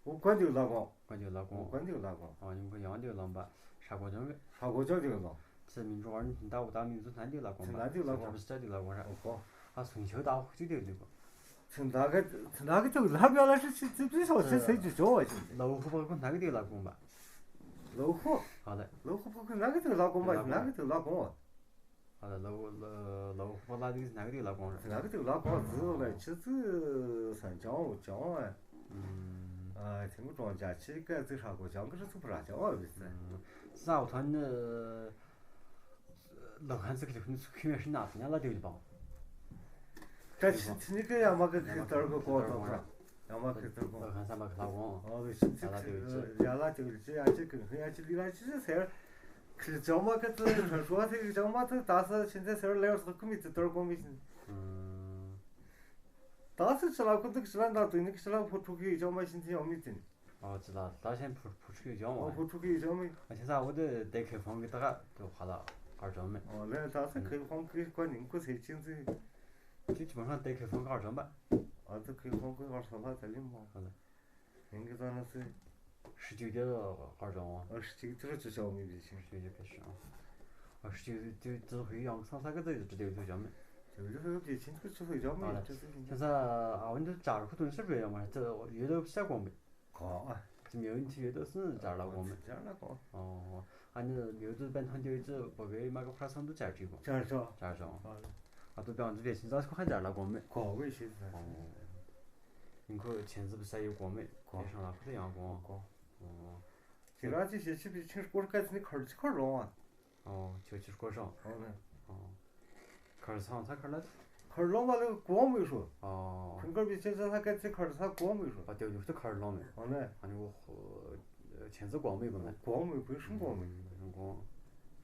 འུ་ཀ་འདི་ལ་གོང་། འུ་ཀ་འདི་ལ་གོང་། འུ་ཀ་འདི་ལ་གོང་། ཨ་ཡུང་ཁོ་ཡང་འདི་ལ་བ། ཧྲ་གོ་ཇང་གི། ཧྲ་གོ་ཇང་འདི་ལ་གོང་། ཚེ་མིན་འགྲོ་བར་ནི་ད་འུ་ད་མིན་ཚུ་ན་འདི་ལ་གོང་བ། ཚེ་ན་འདི་ལ་གོང་། ཚེ་ན་འདི་ལ་གོང་ར། འོ་གོ། ཨ་སུང་ཆོས་ད་ཧུ་ཅིག་འདི་ལ་གོང་། ཚེ་ན་གི་ཚེ་ན་གི་ཚེ་ལ་བ་ལ་ཤི་ཤི་ཙི་ཙི་ཤོ་ཤི་ཤི་ཅི་ཅོ་བ་ཤི། ལ་ཧུ་ཧུ་པ་ཀུན་ན་གི་འདི་ལ་གོང་བ། ལ་ཧུ། ཨ་ལེ། ལ་ཧུ་ཧུ་པ་ཀུན་ན་གི་འདི་ལ་གོང་བ། ན་གི་འདི་ལ་གོང་བ། ཨ་ལ་ལ་ཧུ་ལ་ལ་ཧུ་ཧུ་པ་ལ་འདི་ན་གི་འདི་ལ་གོང་ར། ན་གི་འདི་ལ་གོང་ཙི་ལ་ཆི་ཙི་སན་ཇང་འུ་ཇང་བ། ཨ་ཐེ་མུ་ཀྲོང་ཇ་ཆི་ཀ་ཙི་ཧྲ་གོ་ཇང་གི་རི་ཚུ་པ་ར་ཇང་བ་བི་ཙི། ས་འུ་ཐོན་ནི། ལ་ཧན་ཙི་ཁི་ལི་ཁུ་ནི་ཚུ་ཁི་མེ་ཧྲི་ན་ཚི་ཉ་ལ་དེ་བི་པང་། ཀ་ཆི་ཚི་ནི་ཀ་ཡ་མ་ཀ་ཁི་ཏར་གོ་གོ་ཏོ་ཁ། ཡ་མ་ཁེ་ཐུར་གོང་། ཁང་ས་མ་ཁེ་ཐུར་གོང་། ཨོ་ལེ་ཤིན་ཅི་ཡ་ལ་ཏེ་ཡོད་ཅི། ཡ་ལ་ཏེ་ཡོད་ཅི། ཡ་ཅི་ཁེ་ཡ་ཅི་ལི་ལ་ཅི་ཅི་ཟེར། ཁེ་ལི་ཅང་མ་ཁེ་ཐུར་ཁེ་ཤོ་ཐེ་ཅང་མ་ཐུར་ད་ས་ཆེན་ཚེ་ཟེར་ལེ་ཡོར་ས་ཁུ་མི་ཅི་ཐུར་གོང་མི་ཤིན། ད་ས་ཅི་ལ་ཁུ་ཐུར་ཅི་ལ་ད་ཏུ་ནི་ཅི་ལ་ཕོ་ཕྲུ་གུ་ཅང་མ་ཤིན་ཅི་ཡོང་མི་ཅི། ཨོ་ཅི་ལ་ད་ཤེན་ཕོ་ཕོ་ཕྲུ་གུ་ཅང་མ། ཨོ་ཕོ་ཕྲུ་གུ་ཅང་མི། ཨ་ཆེན་ས་འོ་ཏེ་ཏེ་ཁེ་ཕང་གི་ད་ག་ཏེ་ཧ་ལ་གར་ཅང་མི། ཨོ་ལེ་ད་ས་ཁེ་ཕང་གི་ཀ་ནི་ཁུ་ཚེ་ཅིན་ཅི། ཅི་ཅི་མ་ཧ་ཏེ་ཁེ་ཕང་གར་ཅང་མ། ཨ་ཏེ་ཁེ་ཕང་གི་གར་ས་ལ་ད་ལིམ་མོ། ཨོ་ལེ། ཡིན་གི་ད་ན་སི། ཧྲི་ཅིག་ཏེ་གར་ཅང་མ། ཨ་ཧྲི་ཅིག་ཏེ་རུ་ཅི་ཅང་མི་བི་ཅིང་། ཧྲི་ཅིག་ཏེ་ཤང་། ཨ་ཧྲི་ཅིག་ཏེ་ཏེ་ཧུ་ཡང་སང་ས་གི་ཏེ་ཏེ་ཏེ་ཅང་མི། ཏེ་ཧུ་ཡང་ཏེ་ཅིན་ཁུ་ཅི་ཧུ་ཅང་མི། ཨ་ལེ། ཏེ་ས་ཨ་འོན་ཏེ་ཅར་ཁུ་ཏུན་ཤི་རེ་ཡང་མ་ཏེ་ཡོད་ཏེ་ཤ་གོང་མི། གོ། ཨ་ཅི་མེ་ཡོད་ཏེ་ཡོད་ཏེ་སུན་ཅར་ལ་གོ་མེ། ཅར་ལ་གོ། ཨོ། ཨ་ནི་མེ་ཡོད་ཏེ་པན་ཐང་ཏེ་ཡོད་ཏེ་བོ་གེ་མ་གོ་ཁ་སང་ཏུ་ཅར་ཅི་གོ། ཅར་ཅོ། ཅར་ཅོ། ཨ་ཏུ་པན་ཏུ་བེ་ཤིན་ཛ་སུ་ཁ་ཅར་ལ་གོ་མེ། གོ་བེ་ཤིན་ཛ། ཨོ། ཡིན་ཁོ་ཆེན་ཛི་བི་ས་ཡོད་གོ་མེ། གོ། ཁ་སང་ལ་ཁོ་ཏེ་ཡང་གོ། གོ། ཨོ། ཅི་ར་ཅི་ཤེ་ཅི་བི་ཆིང་སྐོར་ཁ་ཅི་ནི་ཁར་ཅི་ཁར་ལོང་ཨ། ཨོ། ཆོས་ཕྱིར་སྐོར་ཤོག་ཨོ་ལེ། ཨོ། ཁར་སང་ས་ཁར་ལ། ཁར་ལོང་བ་ལེ་གོང་མི་ཧྲུ། ཨོ། ཁུན་ཁར་བི་ཆེ་ཆ་ས་ཀ་ཚེ་ཁར་ས་གོང་མི་ཧྲུ། ཨ་ཏེ་ཡུག་ཏུ་ཁར་ལོང་མེ། ཨོ་ལེ། ཨ་ནི་འོ་ཆེན་ཚེ་གོང་མི་གོང་ལེ། གོང་མི་བི་ཧྲུང་གོང་མི། གོང་།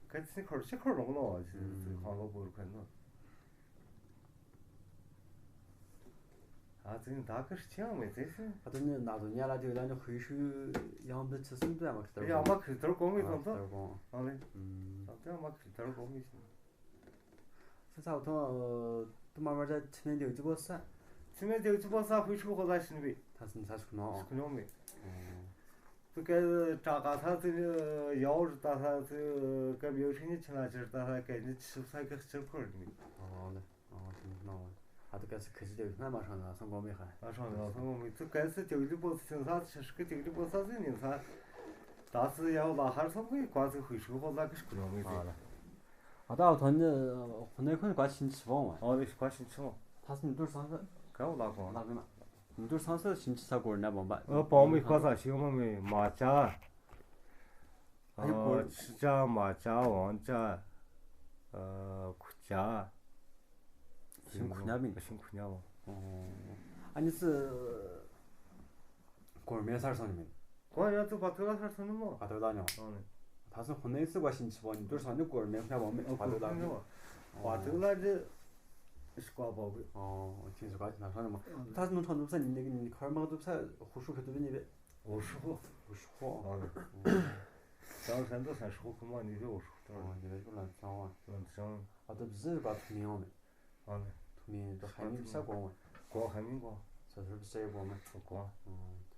ཀ་ཚེ་ཁར་ཆེ་ཁར་ལོང་ལོ་ཨ་ཅི་ཁང་ལོ་བོར་ཁན་ནོ། ཨ་ཙི་ད་ཀ་ཤི་ཅང་མེད་ཟེར་ཤི། ཨ་ཏི་ནི་ན་དུ་ཉ་ལ་དེ་ལ་ནི་ཧུའི་ཤུ་ཡང་དུ་ཆི་སུམ་དུ་ཡ་མ་ཁི་ཐར་གོ་མི་ཡ་མ་ཁི་ཐར་གོ་མི་ཙང་ཙང་། ཨ་ལེ། ཨ་ཏི་ཡ་མ་ཁི་ཐར་གོ་མི་ཤི། ས་ས་འོ་ཐོང་དུ་མ་མ་ཅ་ཆི་མེ་དེ་ཅི་བོ་ས། ཆི་མེ་དེ་ཅི་བོ་ས་ཧུའི་ཤུ་ཧོ་ལ་ཤི་ནི་བི། ད་སུམ་ས་ཤི་ཁུ་ནོ། ཤི་ཁུ་ནོ་མི། ཏུ་ཀ་ཏྲ་ཀ་ས་ཙི་ཡའོ་རི་ཏ་ས་ཙི་ཀ་མེའོ་ཤི་ནི་ཆི་ན་ཅི་རི་ཏ་ས་ཀ་ནི་ཆི་ས་ཀ་ཤི་ཁུ་རི་མི། ཨ་ལེ། ཨ་ཏི་ནོ། ཨ་ཏི་ཀ་སི་ཁི་ཅི་དེ་ན་མ་ཧྲང་ན་སང་གོ་མི་ཧ། མ་ཧྲང་ན་སང་གོ་མི་ཏུ་ཀ་སི་དེ་ལི་པོ་སི་ཆིན་ས་ཆི་ཤི་ཀི་དེ་ལི་པོ་ས་ཟི་ཉིན་ས། ད་སི་ཡའོ་ལ་ཧར་སོང་གི་ཀ་སི་ཧུའི་ཤུ་ཧོ་ལ་ཀི་ཤི་ཁུ་ནོ་མི་ཏེ། ཨ་ལེ། ཨ་ད་ཨ་ཐོ་ནི་ཁོ་ནེ་ཁོ་ནེ་ཀ་ཤིན་ཆི་བོ་མ། ཨ་ལེ་ཀ་ཤིན་ཆི་བོ། ད་སི་ནི་ཏུར་སང་ས། ཀ་བོ་ལ་གོ། ལ་གོ་མ། ནི་ཏུར་སང་ས་ཤིན་ཆི་ས་གོ་ར་ན་བོ་མ། ཨ་བོ་མི་ཀ་ས་ཤི་མ་མི་མ་ཅ། ཨ་ཡི་གོ། ཆི་ཅ་མ་ཅ་ཝང་ཅ། ཨ་ཁུ་ཅ། ཤིང་ཁུ་ཉ་མིན། ཤིང་ཁུ་ཉ་བ། ཨ་ནི་སི་གོར་མེ་སར་སོང་ནི་མིན། གོ་ཡ་ཙུ་བ་ཏུ་ལ་སར་སོང་ནི་མོ། བ་ཏུ་ལ་ཉོ། ཨ་ནི། ད་སི་ཧོ་ནེ་སི་བ་ཤིན་ཆི་བོ་ནི་ཏུར་སོང་ནི་གོར་མེ་ཁུ་ཉ་བ་མེ། བ་ཏུ་ལ་ཉོ། བ་ཏུ་ལ་ཅི་ཤི་ཀ་བ་བི། ཨོ་ཅི་ཤི་ཀ་ཅི་ན་སོང་ནི་མོ། ད་སི་ནུ་ཐོ་ནུ་ས་ནི་ནི་ནི་ཁར་མ་ཏུ་ས་ཧུ་ཤུ་ཁེ་ཏུ་བི་ནི་བི། ཧུ་ཤུ་ཧོ། ཧུ་ཤུ་ཧོ། ཨ་ནི། ཅང་སན་ཏོ་སན་ཤོ་ཁུ་མ་ནི་ཧེ་ཨོ་ཤོ་ཏོ། ཨོ་ནི་ཧེ་ཤོ་ལ་ཅང་བ། ལ་ཅང་། ཨ་ཏོ་བི་ཟི་བ་ཐུ་མི་ཡོང་མེ། ཨ་ནི། ཐུ་མི་ཏོ་ཧ་མི་བི་ས་གོ་མེ། གོ་ཧ་མི་གོ། ས་ས་བི་ས་ཡེ་གོ་མེ། གོ། ཨོ།